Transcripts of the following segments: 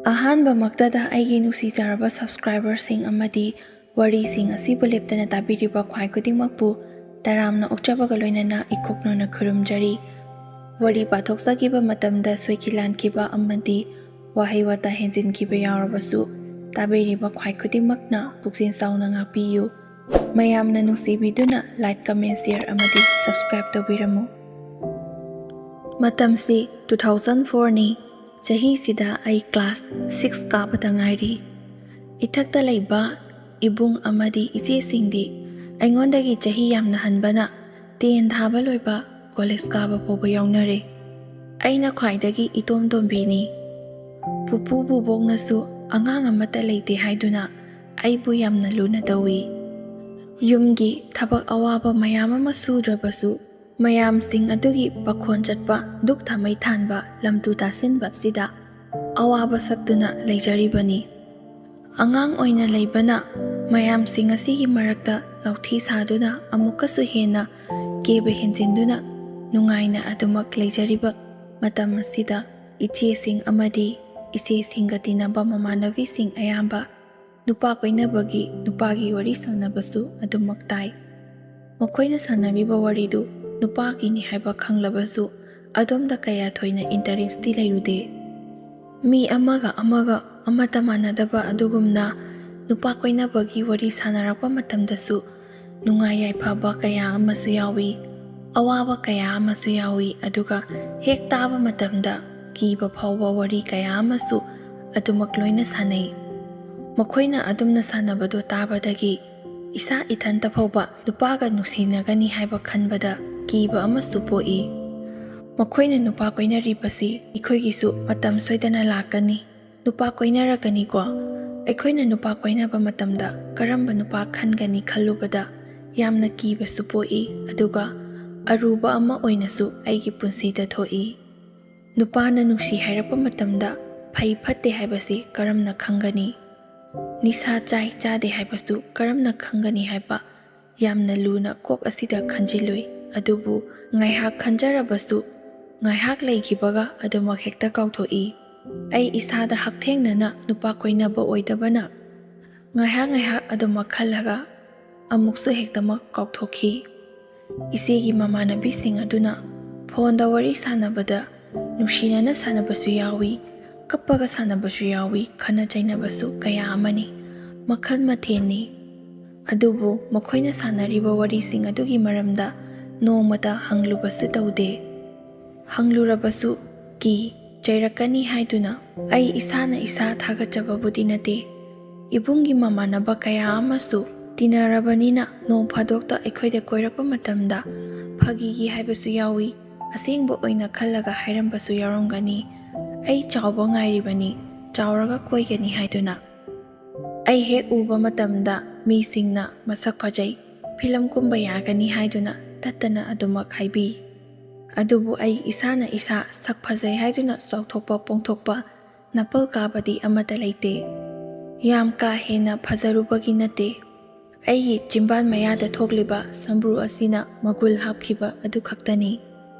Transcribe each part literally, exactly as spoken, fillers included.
ꯑꯍꯥꯟꯕꯃꯛꯇꯗ ꯑꯩꯒꯤ ꯅꯨꯡꯁꯤꯖꯔꯕ subscriberꯁꯤꯡ ꯑꯃꯗꯤ ꯋꯥꯔꯤꯁꯤꯡ ꯑꯁꯤꯕꯨ ꯂꯦꯞꯇꯅ ꯇꯥꯕꯤꯔꯤꯕ ꯈ꯭ꯋꯥꯏ ꯈꯨꯗꯤꯡꯃꯛꯄꯨ ꯇꯔꯥꯝꯅ ꯑꯣꯛꯆꯕꯒ ꯂꯣꯏꯅꯅ ꯏꯀꯨꯞ ꯅꯧꯅ ꯈꯨꯔꯨꯝꯖꯔꯤ꯫ ꯋꯥꯔꯤ ꯄꯥꯊꯣꯛꯆꯈꯤꯕ ꯃꯇꯝꯗ ꯁꯣꯏꯈꯤ ꯂꯥꯟꯈꯤꯕ ꯑꯃꯗꯤ ꯋꯥꯍꯩ ꯋꯥꯇꯥ ꯍꯦꯟꯖꯤꯟꯈꯤꯕ ꯌꯥꯎꯔꯕꯁꯨ ꯇꯥꯕꯤꯔꯤꯕ ꯈ꯭ꯋꯥꯏ ꯈꯨꯗꯤꯡꯃꯛꯅ ꯄꯨꯛꯆꯦꯜ ꯆꯥꯎꯅ ꯉꯥꯛꯄꯤꯌꯨ꯫ ꯃꯌꯥꯝꯅ ꯅꯨꯡꯁꯤꯕꯤꯗꯨꯅ like, comment, share ꯑꯃꯗꯤ subscribe ꯇꯧꯕꯤꯔꯝꯃꯨ꯫ ꯃꯇꯝꯁꯤ two thousand fourꯅꯤ꯫ ꯆꯍꯤꯁꯤꯗ ꯑꯩ class six ꯀꯥꯕꯗ ꯉꯥꯏꯔꯤ꯫ ꯏꯊꯛꯇ ꯂꯩꯕ ꯏꯕꯨꯡ ꯑꯃꯗꯤ ꯏꯆꯦꯁꯤꯡꯗꯤ ꯑꯩꯉꯣꯟꯗꯒꯤ ꯆꯍꯤ ꯌꯥꯝꯅ ꯍꯟꯕꯅ ten ꯊꯥꯕ ꯂꯣꯏꯕ college ꯀꯥꯕ ꯐꯥꯎꯕ ꯌꯥꯎꯅꯔꯦ꯫ ꯑꯩꯅ ꯈ꯭ꯋꯥꯏꯗꯒꯤ ꯏꯇꯣꯝ ꯇꯣꯝꯕꯤꯅꯤ꯫ ꯄꯨꯄꯨ ꯕꯨꯕꯣꯛꯅꯁꯨ ꯑꯉꯥꯡ ꯑꯃꯠꯇ ꯂꯩꯇꯦ ꯍꯥꯏꯗꯨꯅ ꯑꯩꯕꯨ ꯌꯥꯝꯅ ꯂꯨꯅ ꯇꯧꯏ꯫ ꯌꯨꯝꯒꯤ ꯊꯕꯛ ꯑꯋꯥꯕ ꯃꯌꯥꯝ ꯑꯃ ꯁꯨꯗ꯭ꯔꯕꯁꯨ ꯃꯌꯥꯝꯁꯤꯡ ꯑꯗꯨꯒꯤ ꯄꯥꯈꯣꯟ ꯆꯠꯄ, ꯗꯨꯛ ꯊꯥꯃꯩ ꯊꯥꯟꯕ, ꯂꯝꯇꯨ ꯇꯥꯁꯤꯟꯕ ꯑꯁꯤꯗ ꯑꯋꯥꯕ ꯁꯛꯇꯨꯅ ꯂꯩꯖꯔꯤꯕꯅꯤ꯫ ꯑꯉꯥꯡ ꯑꯣꯏꯅ ꯂꯩꯕꯅ ꯃꯌꯥꯝꯁꯤꯡ ꯑꯁꯤꯒꯤ ꯃꯔꯛꯇ ꯂꯥꯎꯊꯤ ꯁꯥꯗꯨꯅ ꯑꯃꯨꯛꯀꯁꯨ ꯍꯦꯟꯅ ꯀꯦꯕ ꯍꯦꯟꯖꯤꯟꯗꯨꯅ ꯅꯨꯡꯉꯥꯏꯅ ꯑꯗꯨꯃꯛ ꯂꯩꯖꯔꯤꯕ ꯃꯇꯝ ꯑꯁꯤꯗ ꯏꯆꯦꯁꯤꯡ ꯑꯃꯗꯤ ꯏꯆꯦꯁꯤꯡꯒ ꯇꯤꯟꯅꯕ ꯃꯃꯥꯟꯅꯕꯤꯁꯤꯡ ꯑꯌꯥꯝꯕ ꯅꯨꯄꯥ ꯀꯣꯏꯅꯕꯒꯤ, ꯅꯨꯄꯥꯒꯤ ꯋꯥꯔꯤ ꯁꯥꯟꯅꯕꯁꯨ ꯑꯗꯨꯃꯛ ꯇꯥꯏ꯫ ꯃꯈꯣꯏꯅ ꯁꯥꯟꯅꯔꯤꯕ ꯋꯥꯔꯤꯗꯨ ꯅꯨꯄꯥꯒꯤꯅꯤ ꯍꯥꯏꯕ ꯈꯪꯂꯕꯁꯨ ꯑꯗꯣꯝꯗ ꯀꯌꯥ ꯊꯣꯏꯅ interestꯇꯤ ꯂꯩꯔꯨꯗꯦ꯫ ꯃꯤ ꯑꯃꯒ ꯑꯃꯒ ꯑꯃꯠꯇ ꯃꯥꯟꯅꯗꯕ ꯑꯗꯨꯒꯨꯝꯅ ꯅꯨꯄꯥ ꯀꯣꯏꯅꯕꯒꯤ ꯋꯥꯔꯤ ꯁꯥꯟꯅꯔꯛꯄ ꯃꯇꯝꯗꯁꯨ ꯅꯨꯡꯉꯥꯏ ꯌꯥꯏꯐꯕ ꯀꯌꯥ ꯑꯃꯁꯨ ꯌꯥꯎꯏ, ꯑꯋꯥꯕ ꯀꯌꯥ ꯑꯃꯁꯨ ꯌꯥꯎꯏ, ꯑꯗꯨꯒ ꯍꯦꯛ ꯇꯥꯕ ꯃꯇꯝꯗ ꯀꯤꯕ ꯐꯥꯎꯕ ꯋꯥꯔꯤ ꯀꯌꯥ ꯑꯃꯁꯨ ꯑꯗꯨꯃꯛ ꯂꯣꯏꯅ ꯁꯥꯟꯅꯩ꯫ ꯃꯈꯣꯏꯅ ꯑꯗꯨꯝꯅ ꯁꯥꯟꯅꯕꯗꯨ ꯇꯥꯕꯗꯒꯤ ꯏꯁꯥ ꯏꯊꯟꯇ ꯐꯥꯎꯕ ꯅꯨꯄꯥꯒ ꯅꯨꯡꯁꯤꯅꯒꯅꯤ ꯍꯥꯏꯕ ꯈꯟꯕꯗ ꯀꯤꯕ ꯑꯃꯁꯨ ꯄꯣꯛꯏ꯫ ꯃꯈꯣꯏꯅ ꯅꯨꯄꯥ ꯀꯣꯏꯅꯔꯤꯕꯁꯤ ꯑꯩꯈꯣꯏꯒꯤꯁꯨ ꯃꯇꯝ ꯁꯣꯏꯗꯅ ꯂꯥꯛꯀꯅꯤ꯫ ꯅꯨꯄꯥ ꯀꯣꯏꯅꯔꯛꯀꯅꯤꯀꯣ꯫ ꯑꯩꯈꯣꯏꯅ ꯅꯨꯄꯥ ꯀꯣꯏꯅꯕ ꯃꯇꯝꯗ ꯀꯔꯝꯕ ꯅꯨꯄꯥ ꯈꯟꯒꯅꯤ ꯈꯜꯂꯨꯕꯗ ꯌꯥꯝꯅ ꯀꯤꯕꯁꯨ ꯄꯣꯛꯏ, ꯑꯗꯨꯒ ꯑꯔꯨꯕ ꯑꯃ ꯑꯣꯏꯅꯁꯨ ꯑꯩꯒꯤ ꯄꯨꯟꯁꯤꯗ ꯊꯣꯛꯏ꯫ ꯅꯨꯄꯥꯅ ꯅꯨꯡꯁꯤ ꯍꯥꯏꯔꯛꯄ ꯃꯇꯝꯗ ꯐꯩ ꯐꯠꯇꯦ ꯍꯥꯏꯕꯁꯤ ꯀꯔꯝꯅ ꯈꯪꯒꯅꯤ? ꯅꯤꯁꯥ ꯆꯥꯏ ꯆꯥꯗꯦ ꯍꯥꯏꯕꯁꯨ ꯀꯔꯝꯅ ꯈꯪꯒꯅꯤ ꯍꯥꯏꯕ ꯌꯥꯝꯅ ꯂꯨꯅ ꯀꯣꯛ ꯑꯁꯤꯗ ꯈꯟꯖꯤꯜꯂꯨꯏ꯫ ꯑꯗꯨꯕꯨ ꯉꯥꯏꯍꯥꯛ ꯈꯟꯖꯔꯕꯁꯨ ꯉꯥꯏꯍꯥꯛ ꯂꯩꯈꯤꯕꯒ ꯑꯗꯨꯃꯛ ꯍꯦꯛꯇ ꯀꯥꯎꯊꯣꯛꯏ꯫ ꯑꯩ ꯏꯁꯥꯗ ꯍꯛꯊꯦꯡꯅꯅ ꯅꯨꯄꯥ ꯀꯣꯏꯅꯕ ꯑꯣꯏꯗꯕꯅ ꯉꯥꯏꯍꯥꯛ ꯉꯥꯏꯍꯥꯛ ꯑꯗꯨꯃꯛ ꯈꯜꯂꯒ ꯑꯃꯨꯛꯁꯨ ꯍꯦꯛꯇꯃꯛ ꯀꯥꯎꯊꯣꯛꯈꯤ꯫ ꯏꯆꯦꯒꯤ ꯃꯃꯥꯟꯅꯕꯤꯁꯤꯡ ꯑꯗꯨꯅ ꯐꯣꯟꯗ ꯋꯥꯔꯤ ꯁꯥꯟꯅꯕꯗ ꯅꯨꯡꯁꯤꯅꯅ ꯁꯥꯟꯅꯕꯁꯨ ꯌꯥꯎꯏ, ꯀꯞꯄꯒ ꯁꯥꯟꯅꯕꯁꯨ ꯌꯥꯎꯏ, ꯈꯠꯅ ꯆꯩꯅꯕꯁꯨ ꯀꯌꯥ ꯑꯃꯅꯤ, ꯃꯈꯜ ꯃꯊꯦꯜꯅꯤ꯫ ꯑꯗꯨꯕꯨ ꯃꯈꯣꯏꯅ ꯁꯥꯟꯅꯔꯤꯕ ꯋꯥꯔꯤꯁꯤꯡ ꯑꯗꯨꯒꯤ ꯃꯔꯝꯗ ꯅꯣꯡꯃꯇ ꯍꯪꯂꯨꯕꯁꯨ ꯇꯧꯗꯦ꯫ ꯍꯪꯂꯨꯔꯕꯁꯨ ꯀꯤ ꯆꯩꯔꯛꯀꯅꯤ ꯍꯥꯏꯗꯨꯅ꯫ ꯑꯩ ꯏꯁꯥꯅ ꯏꯁꯥ ꯊꯥꯒꯠꯆꯕꯕꯨꯗꯤ ꯅꯠꯇꯦ꯫ ꯏꯕꯨꯡꯒꯤ ꯃꯃꯥꯟꯅꯕ ꯀꯌꯥ ꯑꯃꯁꯨ ꯇꯤꯟꯅꯔꯕꯅꯤꯅ ꯅꯣꯡ ꯐꯥꯗꯣꯛꯇ ꯑꯩꯈꯣꯏꯗ ꯀꯣꯏꯔꯛꯄ ꯃꯇꯝꯗ ꯐꯥꯒꯤꯒꯤ ꯍꯥꯏꯕꯁꯨ ꯌꯥꯎꯏ, ꯑꯁꯦꯡꯕ ꯑꯣꯏꯅ ꯈꯜꯂꯒ ꯍꯥꯏꯔꯝꯕꯁꯨ ꯌꯥꯎꯔꯝꯒꯅꯤ꯫ ꯑꯩ ꯆꯥꯎꯕ ꯉꯥꯏꯔꯤꯕꯅꯤ, ꯆꯥꯎꯔꯒ ꯀꯣꯏꯒꯅꯤ ꯍꯥꯏꯗꯨꯅ꯫ ꯑꯩ ꯍꯦꯛ ꯎꯕ ꯃꯇꯝꯗ ꯃꯤꯁꯤꯡꯅ ꯃꯁꯛ ꯐꯖꯩ, ꯐꯤꯂꯝ ꯀꯨꯝꯕ ꯌꯥꯒꯅꯤ ꯍꯥꯏꯗꯨꯅ ꯇꯠꯇꯅ ꯑꯗꯨꯃꯛ ꯍꯥꯏꯕꯤ꯫ ꯑꯗꯨꯕꯨ ꯑꯩ ꯏꯁꯥꯅ ꯏꯁꯥ ꯁꯛ ꯐꯖꯩ ꯍꯥꯏꯗꯨꯅ ꯆꯥꯎꯊꯣꯛꯄ ꯄꯣꯡꯊꯣꯛꯄ ꯅꯥꯄꯜ ꯀꯥꯕꯗꯤ ꯑꯃꯠꯇ ꯂꯩꯇꯦ꯫ ꯌꯥꯝ ꯀꯥ ꯍꯦꯟꯅ ꯐꯖꯔꯨꯕꯒꯤ ꯅꯠꯇꯦ꯫ ꯑꯩꯒꯤ ꯆꯤꯝꯕꯥꯟ ꯃꯌꯥꯗ ꯊꯣꯛꯂꯤꯕ ꯁꯝꯕ꯭ꯔꯨ ꯑꯁꯤꯅ ꯃꯒꯨꯜ ꯍꯥꯞꯈꯤꯕ ꯑꯗꯨ ꯈꯛꯇꯅꯤ꯫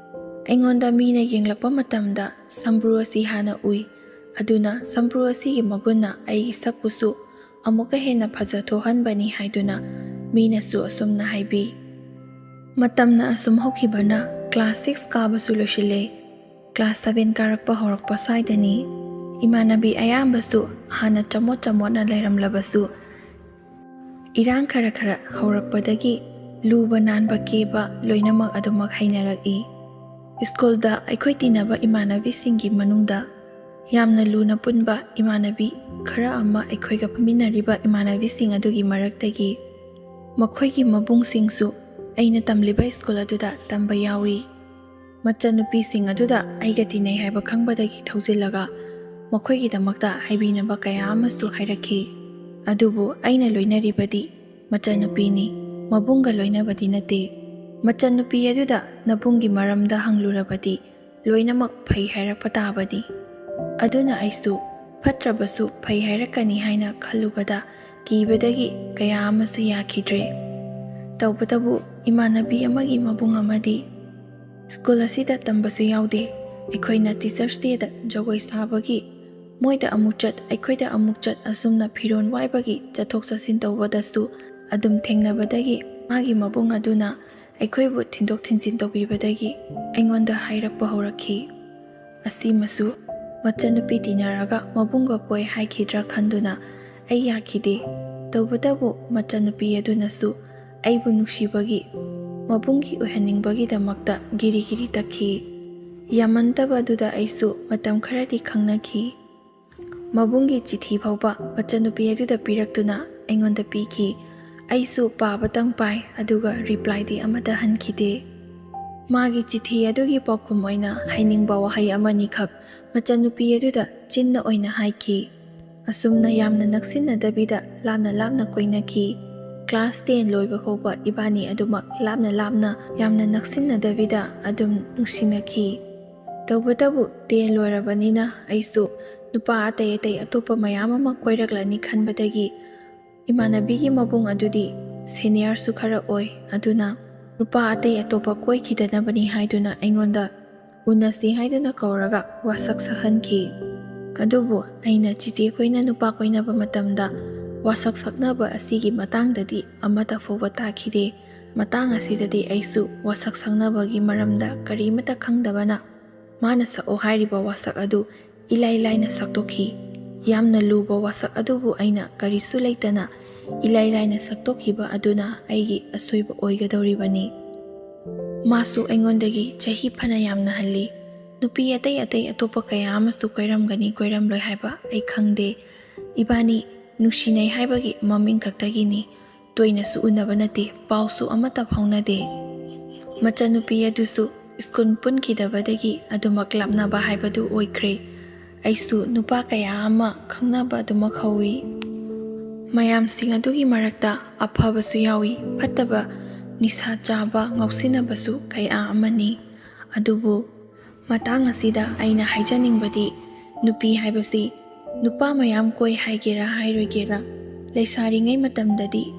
ꯑꯩꯉꯣꯟꯗ ꯃꯤꯅ ꯌꯦꯡꯂꯛꯄ ꯃꯇꯝꯗ ꯁꯝꯕ꯭ꯔꯨ ꯑꯁꯤ ꯍꯥꯟꯅ ꯎꯏ꯫ ꯑꯗꯨꯅ ꯁꯝꯕ꯭ꯔꯨ ꯑꯁꯤꯒꯤ ꯃꯒꯨꯟꯅ ꯑꯩꯒꯤ ꯁꯛꯄꯨꯁꯨ ꯑꯃꯨꯛꯀ ꯍꯦꯟꯅ ꯐꯖꯊꯣꯛꯍꯟꯕꯅꯤ ꯍꯥꯏꯗꯨꯅ ꯃꯤꯅꯁꯨ ꯑꯁꯨꯝꯅ ꯍꯥꯏꯕꯤ꯫ ꯃꯇꯝꯅ ꯑꯁꯨꯝ ꯍꯧꯈꯤꯕꯅ class six ꯀꯥꯕꯁꯨ ꯂꯣꯏꯁꯤꯜꯂꯦ꯫ Class seven ꯀꯥꯔꯛꯄ ꯍꯧꯔꯛꯄ ꯁ꯭ꯋꯥꯏꯗꯅꯤ꯫ ꯏꯃꯥꯟꯅꯕꯤ ꯑꯌꯥꯝꯕꯁꯨ ꯍꯥꯟꯅ ꯆꯃꯣꯠ ꯆꯃꯣꯠꯅ ꯂꯩꯔꯝꯂꯕꯁꯨ, ꯏꯔꯥꯡ ꯈꯔ ꯈꯔ ꯍꯧꯔꯛꯄꯗꯒꯤ ꯂꯨꯕ ꯅꯥꯟꯕ ꯀꯦꯕ ꯂꯣꯏꯅꯃꯛ ꯑꯗꯨꯃꯛ ꯍꯩꯅꯔꯛꯏ꯫ ꯁ꯭ꯀꯨꯜꯗ ꯑꯩꯈꯣꯏ ꯇꯤꯟꯅꯕ ꯏꯃꯥꯟꯅꯕꯤꯁꯤꯡꯒꯤ ꯃꯅꯨꯡꯗ ꯌꯥꯝꯅ ꯂꯨꯅ ꯄꯨꯟꯕ ꯏꯃꯥꯟꯅꯕꯤ ꯈꯔ ꯑꯃ ꯑꯩꯈꯣꯏꯒ ꯐꯝꯃꯤꯟꯅꯔꯤꯕ ꯏꯃꯥꯟꯅꯕꯤꯁꯤꯡ ꯑꯗꯨꯒꯤ ꯃꯔꯛꯇꯒꯤ ꯃꯈꯣꯏꯒꯤ ꯃꯕꯨꯡꯁꯤꯡꯁꯨ ꯑꯩꯅ ꯇꯝꯂꯤꯕ ꯁ꯭ꯀꯨꯜ ꯑꯗꯨꯗ ꯇꯝꯕ ꯌꯥꯎꯏ꯫ ꯃꯆꯟꯅꯨꯄꯤꯁꯤꯡ ꯑꯗꯨꯗ ꯑꯩꯒ ꯇꯤꯟꯅꯩ ꯍꯥꯏꯕ ꯈꯪꯕꯗꯒꯤ ꯊꯧꯖꯤꯜꯂꯒ ꯃꯈꯣꯏꯒꯤꯗꯃꯛꯇ ꯍꯥꯏꯕꯤꯅꯕ ꯀꯌꯥ ꯑꯃꯁꯨ ꯍꯥꯏꯔꯛꯈꯤ꯫ ꯑꯗꯨꯕꯨ ꯑꯩꯅ ꯂꯣꯏꯅꯔꯤꯕꯗꯤ ꯃꯆꯟꯅꯨꯄꯤꯅꯤ, ꯃꯕꯨꯡꯒ ꯂꯣꯏꯅꯕꯗꯤ ꯅꯠꯇꯦ꯫ ꯃꯆꯟꯅꯨꯄꯤ ꯑꯗꯨꯗ ꯅꯕꯨꯡꯒꯤ ꯃꯔꯝꯗ ꯍꯪꯂꯨꯔꯕꯗꯤ ꯂꯣꯏꯅꯃꯛ ꯐꯩ ꯍꯥꯏꯔꯛꯄ ꯇꯥꯕꯅꯤ꯫ ꯑꯗꯨꯅ ꯑꯩꯁꯨ ꯐꯠꯇ꯭ꯔꯕꯁꯨ ꯐꯩ ꯍꯥꯏꯔꯛꯀꯅꯤ ꯍꯥꯏꯅ ꯈꯜꯂꯨꯕꯗ ꯀꯤꯕꯗꯒꯤ ꯀꯌꯥ ꯑꯃꯁꯨ ꯌꯥꯈꯤꯗ꯭ꯔꯦ꯫ ꯇꯧꯕꯇꯕꯨ ꯏꯃꯥꯟꯅꯕꯤ ꯑꯃꯒꯤ ꯃꯕꯨꯡ ꯑꯃꯗꯤ ꯁ꯭ꯀꯨꯜ ꯑꯁꯤꯗ ꯇꯝꯕꯁꯨ ꯌꯥꯎꯗꯦ, ꯑꯩꯈꯣꯏꯅ Teachers' Dayꯗ ꯖꯒꯣꯏ ꯁꯥꯕꯒꯤ, ꯃꯣꯏꯗ ꯑꯃꯨꯛ ꯆꯠ, ꯑꯩꯈꯣꯏꯗ ꯑꯃꯨꯛ ꯆꯠ, ꯑꯁꯨꯝꯅ ꯐꯤꯔꯣꯜ ꯋꯥꯏꯕꯒꯤ ꯆꯠꯊꯣꯛ ꯆꯠꯁꯤꯟ ꯇꯧꯕꯗꯁꯨ ꯑꯗꯨꯝ ꯊꯦꯡꯅꯕꯗꯒꯤ ꯃꯥꯒꯤ ꯃꯕꯨꯡ ꯑꯗꯨꯅ ꯑꯩꯈꯣꯏꯕꯨ ꯊꯤꯟꯗꯣꯛ ꯊꯤꯟꯖꯤꯟ ꯇꯧꯕꯤꯕꯗꯒꯤ ꯑꯩꯉꯣꯟꯗ ꯍꯥꯏꯔꯛꯄ ꯍꯧꯔꯛꯈꯤ꯫ ꯑꯁꯤꯃꯁꯨ ꯃꯆꯟꯅꯨꯄꯤ ꯇꯤꯟꯅꯔꯒ ꯃꯕꯨꯡꯒ ꯀꯣꯏ ꯍꯥꯏꯈꯤꯗ꯭ꯔꯥ ꯈꯟꯗꯨꯅ ꯑꯩ ꯌꯥꯈꯤꯗꯦ꯫ ꯇꯧꯕꯇꯕꯨ ꯃꯆꯟꯅꯨꯄꯤ ꯑꯗꯨꯅꯁꯨ ꯑꯩꯕꯨ ꯅꯨꯡꯁꯤꯕꯒꯤ, ꯃꯕꯨꯡꯒꯤ ꯑꯣꯏꯍꯟꯅꯤꯡꯕꯒꯤꯗꯃꯛꯇ ꯒꯤꯔꯤ ꯒꯤꯔꯤ ꯇꯛꯈꯤ꯫ ꯌꯥꯝꯃꯟꯗꯕ ꯑꯗꯨꯗ ꯑꯩꯁꯨ ꯃꯇꯝ ꯈꯔꯗꯤ ꯈꯪꯅꯈꯤ꯫ ꯃꯕꯨꯡꯒꯤ ꯆꯤꯊꯤ ꯐꯥꯎꯕ ꯃꯆꯟꯅꯨꯄꯤ ꯑꯗꯨꯗ ꯄꯤꯔꯛꯇꯨꯅ ꯑꯩꯉꯣꯟꯗ ꯄꯤꯈꯤ꯫ ꯑꯩꯁꯨ ꯄꯥꯕꯇꯪ ꯄꯥꯏ, ꯑꯗꯨꯒ replyꯗꯤ ꯑꯃꯠꯇ ꯍꯟꯈꯤꯗꯦ꯫ ꯃꯥꯒꯤ ꯆꯤꯊꯤ ꯑꯗꯨꯒꯤ ꯄꯥꯎꯈꯨꯝ ꯑꯣꯏꯅ ꯍꯥꯏꯅꯤꯡꯕ ꯋꯥꯍꯩ ꯑꯃꯅꯤꯈꯛ ꯃꯆꯟꯅꯨꯄꯤ ꯑꯗꯨꯗ ꯆꯤꯟꯅ ꯑꯣꯏꯅ ꯍꯥꯏꯈꯤ꯫ ꯑꯁꯨꯝꯅ ꯌꯥꯝꯅ ꯅꯛꯁꯤꯟꯅꯗꯕꯤꯗ ꯂꯥꯞꯅ ꯂꯥꯞꯅ ꯀꯣꯏꯅꯈꯤ꯫ Class ten ꯂꯣꯏꯕ ꯐꯥꯎꯕ ꯏꯕꯥꯅꯤ ꯑꯗꯨꯃꯛ ꯂꯥꯞꯅ ꯂꯥꯞꯅ, ꯌꯥꯝꯅ ꯅꯛꯁꯤꯟꯅꯗꯕꯤꯗ ꯑꯗꯨꯝ ꯅꯨꯡꯁꯤꯅꯈꯤ꯫ ꯇꯧꯕꯇꯕꯨ ten ꯂꯣꯏꯔꯕꯅꯤꯅ ꯑꯩꯁꯨ ꯅꯨꯄꯥ ꯑꯇꯩ ꯑꯇꯩ ꯑꯇꯣꯞꯄ ꯃꯌꯥꯝ ꯑꯃ ꯀꯣꯏꯔꯛꯂꯅꯤ ꯈꯟꯕꯗꯒꯤ, ꯏꯃꯥꯟꯅꯕꯤꯒꯤ ꯃꯕꯨꯡ ꯑꯗꯨꯗꯤ seniorꯁꯨ ꯈꯔ ꯑꯣꯏ, ꯑꯗꯨꯅ ꯅꯨꯄꯥ ꯑꯇꯩ ꯑꯇꯣꯞꯄ ꯀꯣꯏꯈꯤꯗꯅꯕꯅꯤ ꯍꯥꯏꯗꯨꯅ ꯑꯩꯉꯣꯟꯗ ꯎꯅꯁꯤ ꯍꯥꯏꯗꯨꯅ ꯀꯧꯔꯒ ꯋꯥꯁꯛ ꯁꯛꯍꯟꯈꯤ꯫ ꯑꯗꯨꯕꯨ ꯑꯩꯅ ꯆꯤꯆꯦ ꯈꯣꯏꯅ ꯅꯨꯄꯥ ꯀꯣꯏꯅꯕ ꯃꯇꯝꯗ ꯋꯥꯁꯛ ꯁꯛꯅꯕ ꯑꯁꯤꯒꯤ ꯃꯇꯥꯡꯗꯗꯤ ꯑꯃꯠꯇ ꯐꯥꯎꯕ ꯇꯥꯈꯤꯗꯦ꯫ ꯃꯇꯥꯡ ꯑꯁꯤꯗꯗꯤ ꯑꯩꯁꯨ ꯋꯥꯁꯛ ꯁꯛꯅꯕꯒꯤ ꯃꯔꯝꯗ ꯀꯔꯤꯃꯠꯇ ꯈꯪꯗꯕꯅ, ꯃꯥꯅ ꯁꯛꯑꯣ ꯍꯥꯏꯔꯤꯕ ꯋꯥꯁꯛ ꯑꯗꯨ ꯏꯂꯥꯏ ꯂꯥꯏꯅ ꯁꯛꯇꯣꯛꯈꯤ꯫ ꯌꯥꯝꯅ ꯂꯨꯕ ꯋꯥꯁꯛ ꯑꯗꯨꯕꯨ ꯑꯩꯅ ꯀꯔꯤꯁꯨ ꯂꯩꯇꯅ ꯏꯂꯥꯏ ꯂꯥꯏꯅ ꯁꯛꯇꯣꯛꯈꯤꯕ ꯑꯗꯨꯅ ꯑꯩꯒꯤ ꯑꯁꯣꯏꯕ ꯑꯣꯏꯒꯗꯧꯔꯤꯕꯅꯤ꯫ ꯃꯥꯁꯨ ꯑꯩꯉꯣꯟꯗꯒꯤ ꯆꯍꯤ ꯐꯅ ꯌꯥꯝꯅ ꯍꯜꯂꯤ꯫ ꯅꯨꯄꯤ ꯑꯇꯩ ꯑꯇꯩ ꯑꯇꯣꯞꯄ ꯀꯌꯥ ꯑꯃꯁꯨ ꯀꯣꯏꯔꯝꯒꯅꯤ, ꯀꯣꯏꯔꯝꯂꯣꯏ ꯍꯥꯏꯕ ꯑꯩ ꯈꯪꯗꯦ꯫ ꯏꯕꯥꯅꯤ ꯅꯨꯡꯁꯤꯅꯩ ꯍꯥꯏꯕꯒꯤ ꯃꯃꯤꯡ ꯈꯛꯇꯒꯤꯅꯤ꯫ ꯇꯣꯏꯅꯁꯨ ꯎꯅꯕ ꯅꯠꯇꯦ, ꯄꯥꯎꯁꯨ ꯑꯃꯠꯇ ꯐꯥꯎꯅꯗꯦ꯫ ꯃꯆꯟꯅꯨꯄꯤ ꯑꯗꯨꯁꯨ ꯁ꯭ꯀꯨꯜ ꯄꯨꯟꯈꯤꯗꯕꯗꯒꯤ ꯑꯗꯨꯃꯛ ꯂꯥꯞꯅꯕ ꯍꯥꯏꯕꯗꯨ ꯑꯣꯏꯈ꯭ꯔꯦ꯫ ꯑꯩꯁꯨ ꯅꯨꯄꯥ ꯀꯌꯥ ꯑꯃ ꯈꯪꯅꯕ ꯑꯗꯨꯃꯛ ꯍꯧꯏ꯫ ꯃꯌꯥꯝꯁꯤꯡ ꯑꯗꯨꯒꯤ ꯃꯔꯛꯇ ꯑꯐꯕꯁꯨ ꯌꯥꯎꯏ, ꯐꯠꯇꯕ, ꯅꯤꯁꯥ ꯆꯥꯕ, ꯉꯥꯎꯁꯤꯟꯅꯕꯁꯨ ꯀꯌꯥ ꯑꯃꯅꯤ꯫ ꯑꯗꯨꯕꯨ ꯃꯇꯥꯡ ꯑꯁꯤꯗ ꯑꯩꯅ ꯍꯥꯏꯖꯅꯤꯡꯕꯗꯤ, ꯅꯨꯄꯤ ꯍꯥꯏꯕꯁꯤ ꯅꯨꯄꯥ ꯃꯌꯥꯝ ꯀꯣꯏ ꯍꯥꯏꯒꯦꯔꯥ ꯍꯥꯏꯔꯣꯏꯒꯦꯔꯥ, ꯂꯩꯁꯥꯔꯤꯉꯩ ꯃꯇꯝꯗꯗꯤ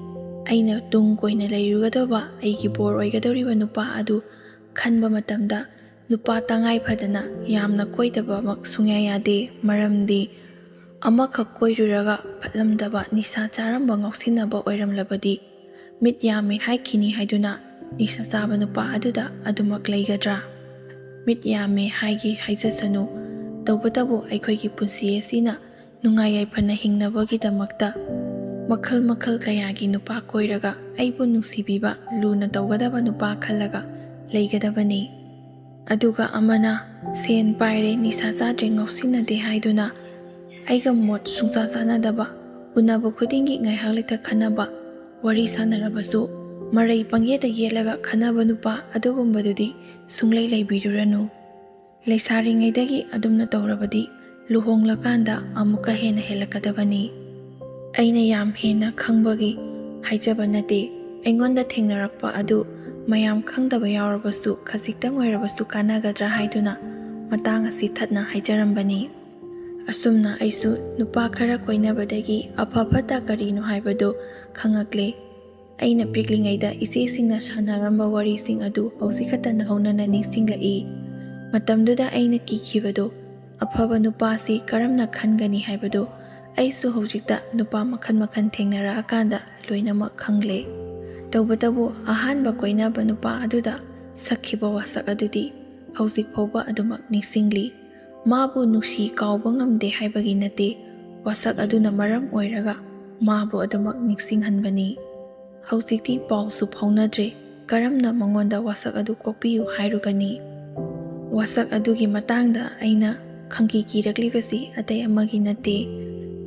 ꯑꯩꯅ ꯇꯨꯡ ꯀꯣꯏꯅ ꯂꯩꯔꯨꯒꯗꯧꯕ, ꯑꯩꯒꯤ ꯕꯣꯔ ꯑꯣꯏꯒꯗꯧꯔꯤꯕ ꯅꯨꯄꯥ ꯑꯗꯨ ꯈꯟꯕ ꯃꯇꯝꯗ ꯅꯨꯄꯥ ꯇꯉꯥꯏ ꯐꯗꯅ ꯌꯥꯝꯅ ꯀꯣꯏꯗꯕꯃꯛ ꯁꯨꯡꯌꯥ ꯌꯥꯗꯦ, ꯃꯔꯝꯗꯤ ꯑꯃꯈꯛ ꯀꯣꯏꯔꯨꯔꯒ ꯐꯠꯂꯝꯗꯕ ꯅꯤꯁꯥ ꯆꯥꯔꯝꯕ ꯉꯥꯎꯁꯤꯟꯅꯕ ꯑꯣꯏꯔꯝꯂꯕꯗꯤ ꯃꯤꯠ ꯌꯥꯝꯃꯦ ꯍꯥꯏꯈꯤꯅꯤ ꯍꯥꯏꯗꯨꯅ ꯅꯤꯁꯥ ꯆꯥꯕ ꯅꯨꯄꯥ ꯑꯗꯨꯗ ꯑꯗꯨꯃꯛ ꯂꯩꯒꯗ꯭ꯔꯥ? ꯃꯤꯠ ꯌꯥꯝꯃꯦ ꯍꯥꯏꯒꯦ ꯍꯥꯏꯖꯁꯅꯨ, ꯇꯧꯕꯇꯕꯨ ꯑꯩꯈꯣꯏꯒꯤ ꯄꯨꯟꯁꯤ ꯑꯁꯤꯅ ꯅꯨꯡꯉꯥꯏ ꯌꯥꯏꯐꯅ ꯍꯤꯡꯅꯕꯒꯤꯗꯃꯛꯇ ꯃꯈꯜ ꯃꯈꯜ ꯀꯌꯥꯒꯤ ꯅꯨꯄꯥ ꯀꯣꯏꯔꯒ ꯑꯩꯕꯨ ꯅꯨꯡꯁꯤꯕꯤꯕ, ꯂꯨꯅ ꯇꯧꯒꯗꯕ ꯅꯨꯄꯥ ꯈꯜꯂꯒ ꯂꯩꯒꯗꯕꯅꯤ꯫ ꯑꯗꯨꯒ ꯑꯃꯅ ꯁꯦꯟ ꯄꯥꯏꯔꯦ, ꯅꯤꯁꯥ ꯆꯥꯗ꯭ꯔꯦ, ꯉꯥꯎꯁꯤꯟꯅꯗꯦ ꯍꯥꯏꯗꯨꯅ ꯑꯩꯒ ꯃꯣꯠ ꯁꯨꯡꯆꯥ ꯆꯥꯅꯗꯕ, ꯎꯅꯕ ꯈꯨꯗꯤꯡꯒꯤ ꯉꯥꯏꯍꯥꯛ ꯂꯩꯇ ꯈꯟꯅꯕ, ꯋꯥꯔꯤ ꯁꯥꯟꯅꯔꯕꯁꯨ ꯃꯔꯩ ꯄꯪꯌꯦꯠꯇ ꯌꯦꯠꯂꯒ ꯈꯟꯅꯕ ꯅꯨꯄꯥ ꯑꯗꯨꯒꯨꯝꯕꯗꯨꯗꯤ ꯁꯨꯡꯂꯩ ꯂꯩꯕꯤꯔꯨꯔꯅꯨ꯫ ꯂꯩꯁꯥꯔꯤꯉꯩꯗꯒꯤ ꯑꯗꯨꯝꯅ ꯇꯧꯔꯕꯗꯤ ꯂꯨꯍꯣꯡꯂꯀꯥꯟꯗ ꯑꯃꯨꯛꯀ ꯍꯦꯟꯅ ꯍꯦꯜꯂꯛꯀꯗꯕꯅꯤ꯫ ꯑꯩꯅ ꯌꯥꯝ ꯍꯦꯟꯅ ꯈꯪꯕꯒꯤ ꯍꯥꯏꯖꯕ ꯅꯠꯇꯦ꯫ ꯑꯩꯉꯣꯟꯗ ꯊꯦꯡꯅꯔꯛꯄ ꯑꯗꯨ ꯃꯌꯥꯝ ꯈꯪꯗꯕ ꯌꯥꯎꯔꯕꯁꯨ ꯈꯖꯤꯛꯇꯪ ꯑꯣꯏꯔꯕꯁꯨ ꯀꯥꯟꯅꯒꯗ꯭ꯔꯥ ꯍꯥꯏꯗꯨꯅ ꯃꯇꯥꯡ ꯑꯁꯤ ꯊꯠꯅ ꯍꯥꯏꯖꯔꯝꯕꯅꯤ꯫ ꯑꯁꯨꯝꯅ ꯑꯩꯁꯨ ꯅꯨꯄꯥ ꯈꯔ ꯀꯣꯏꯅꯕꯗꯒꯤ ꯑꯐ ꯐꯠꯇ ꯀꯔꯤꯅꯣ ꯍꯥꯏꯕꯗꯨ ꯈꯪꯉꯛꯂꯦ꯫ ꯑꯩꯅ ꯄꯤꯛꯂꯤꯉꯩꯗ ꯏꯆꯦꯁꯤꯡꯅ ꯁꯥꯟꯅꯔꯝꯕ ꯋꯥꯔꯤꯁꯤꯡ ꯑꯗꯨ ꯍꯧꯖꯤꯛ ꯈꯛꯇ ꯅꯧꯍꯧꯅꯅ ꯅꯤꯡꯁꯤꯡꯂꯛꯏ꯫ ꯃꯇꯝꯗꯨꯗ ꯑꯩꯅ ꯀꯤꯈꯤꯕꯗꯨ, ꯑꯐꯕ ꯅꯨꯄꯥꯁꯤ ꯀꯔꯝꯅ ꯈꯟꯒꯅꯤ ꯍꯥꯏꯕꯗꯨ ꯑꯩꯁꯨ ꯍꯧꯖꯤꯛꯇ ꯅꯨꯄꯥ ꯃꯈꯜ ꯃꯈꯜ ꯊꯦꯡꯅꯔꯛꯑꯀꯥꯟꯗ ꯂꯣꯏꯅꯃꯛ ꯈꯪꯂꯦ꯫ ꯇꯧꯕꯇꯕꯨ ꯑꯍꯥꯟꯕ ꯀꯣꯏꯅꯕ ꯅꯨꯄꯥ ꯑꯗꯨꯗ ꯁꯛꯈꯤꯕ ꯋꯥꯁꯛ ꯑꯗꯨꯗꯤ ꯍꯧꯖꯤꯛ ꯐꯥꯎꯕ ꯑꯗꯨꯃꯛ ꯅꯤꯡꯁꯤꯡꯂꯤ꯫ ꯃꯥꯕꯨ ꯅꯨꯡꯁꯤ ꯀꯥꯎꯕ ꯉꯝꯗꯦ ꯍꯥꯏꯕꯒꯤ ꯅꯠꯇꯦ, ꯋꯥꯁꯛ ꯑꯗꯨꯅ ꯃꯔꯝ ꯑꯣꯏꯔꯒ ꯃꯥꯕꯨ ꯑꯗꯨꯃꯛ ꯅꯤꯡꯁꯤꯡꯍꯟꯕꯅꯤ꯫ ꯍꯧꯖꯤꯛꯇꯤ ꯄꯥꯎꯁꯨ ꯐꯥꯎꯅꯗ꯭ꯔꯦ꯫ ꯀꯔꯝꯅ ꯃꯉꯣꯟꯗ ꯋꯥꯁꯛ ꯑꯗꯨ ꯀꯣꯛꯄꯤꯌꯨ ꯍꯥꯏꯔꯨꯒꯅꯤ? ꯋꯥꯁꯛ ꯑꯗꯨꯒꯤ ꯃꯇꯥꯡꯗ ꯑꯩꯅ ꯈꯪꯀꯤ ꯀꯤꯔꯛꯂꯤꯕꯁꯤ ꯑꯇꯩ ꯑꯃꯒꯤ ꯅꯠꯇꯦ꯫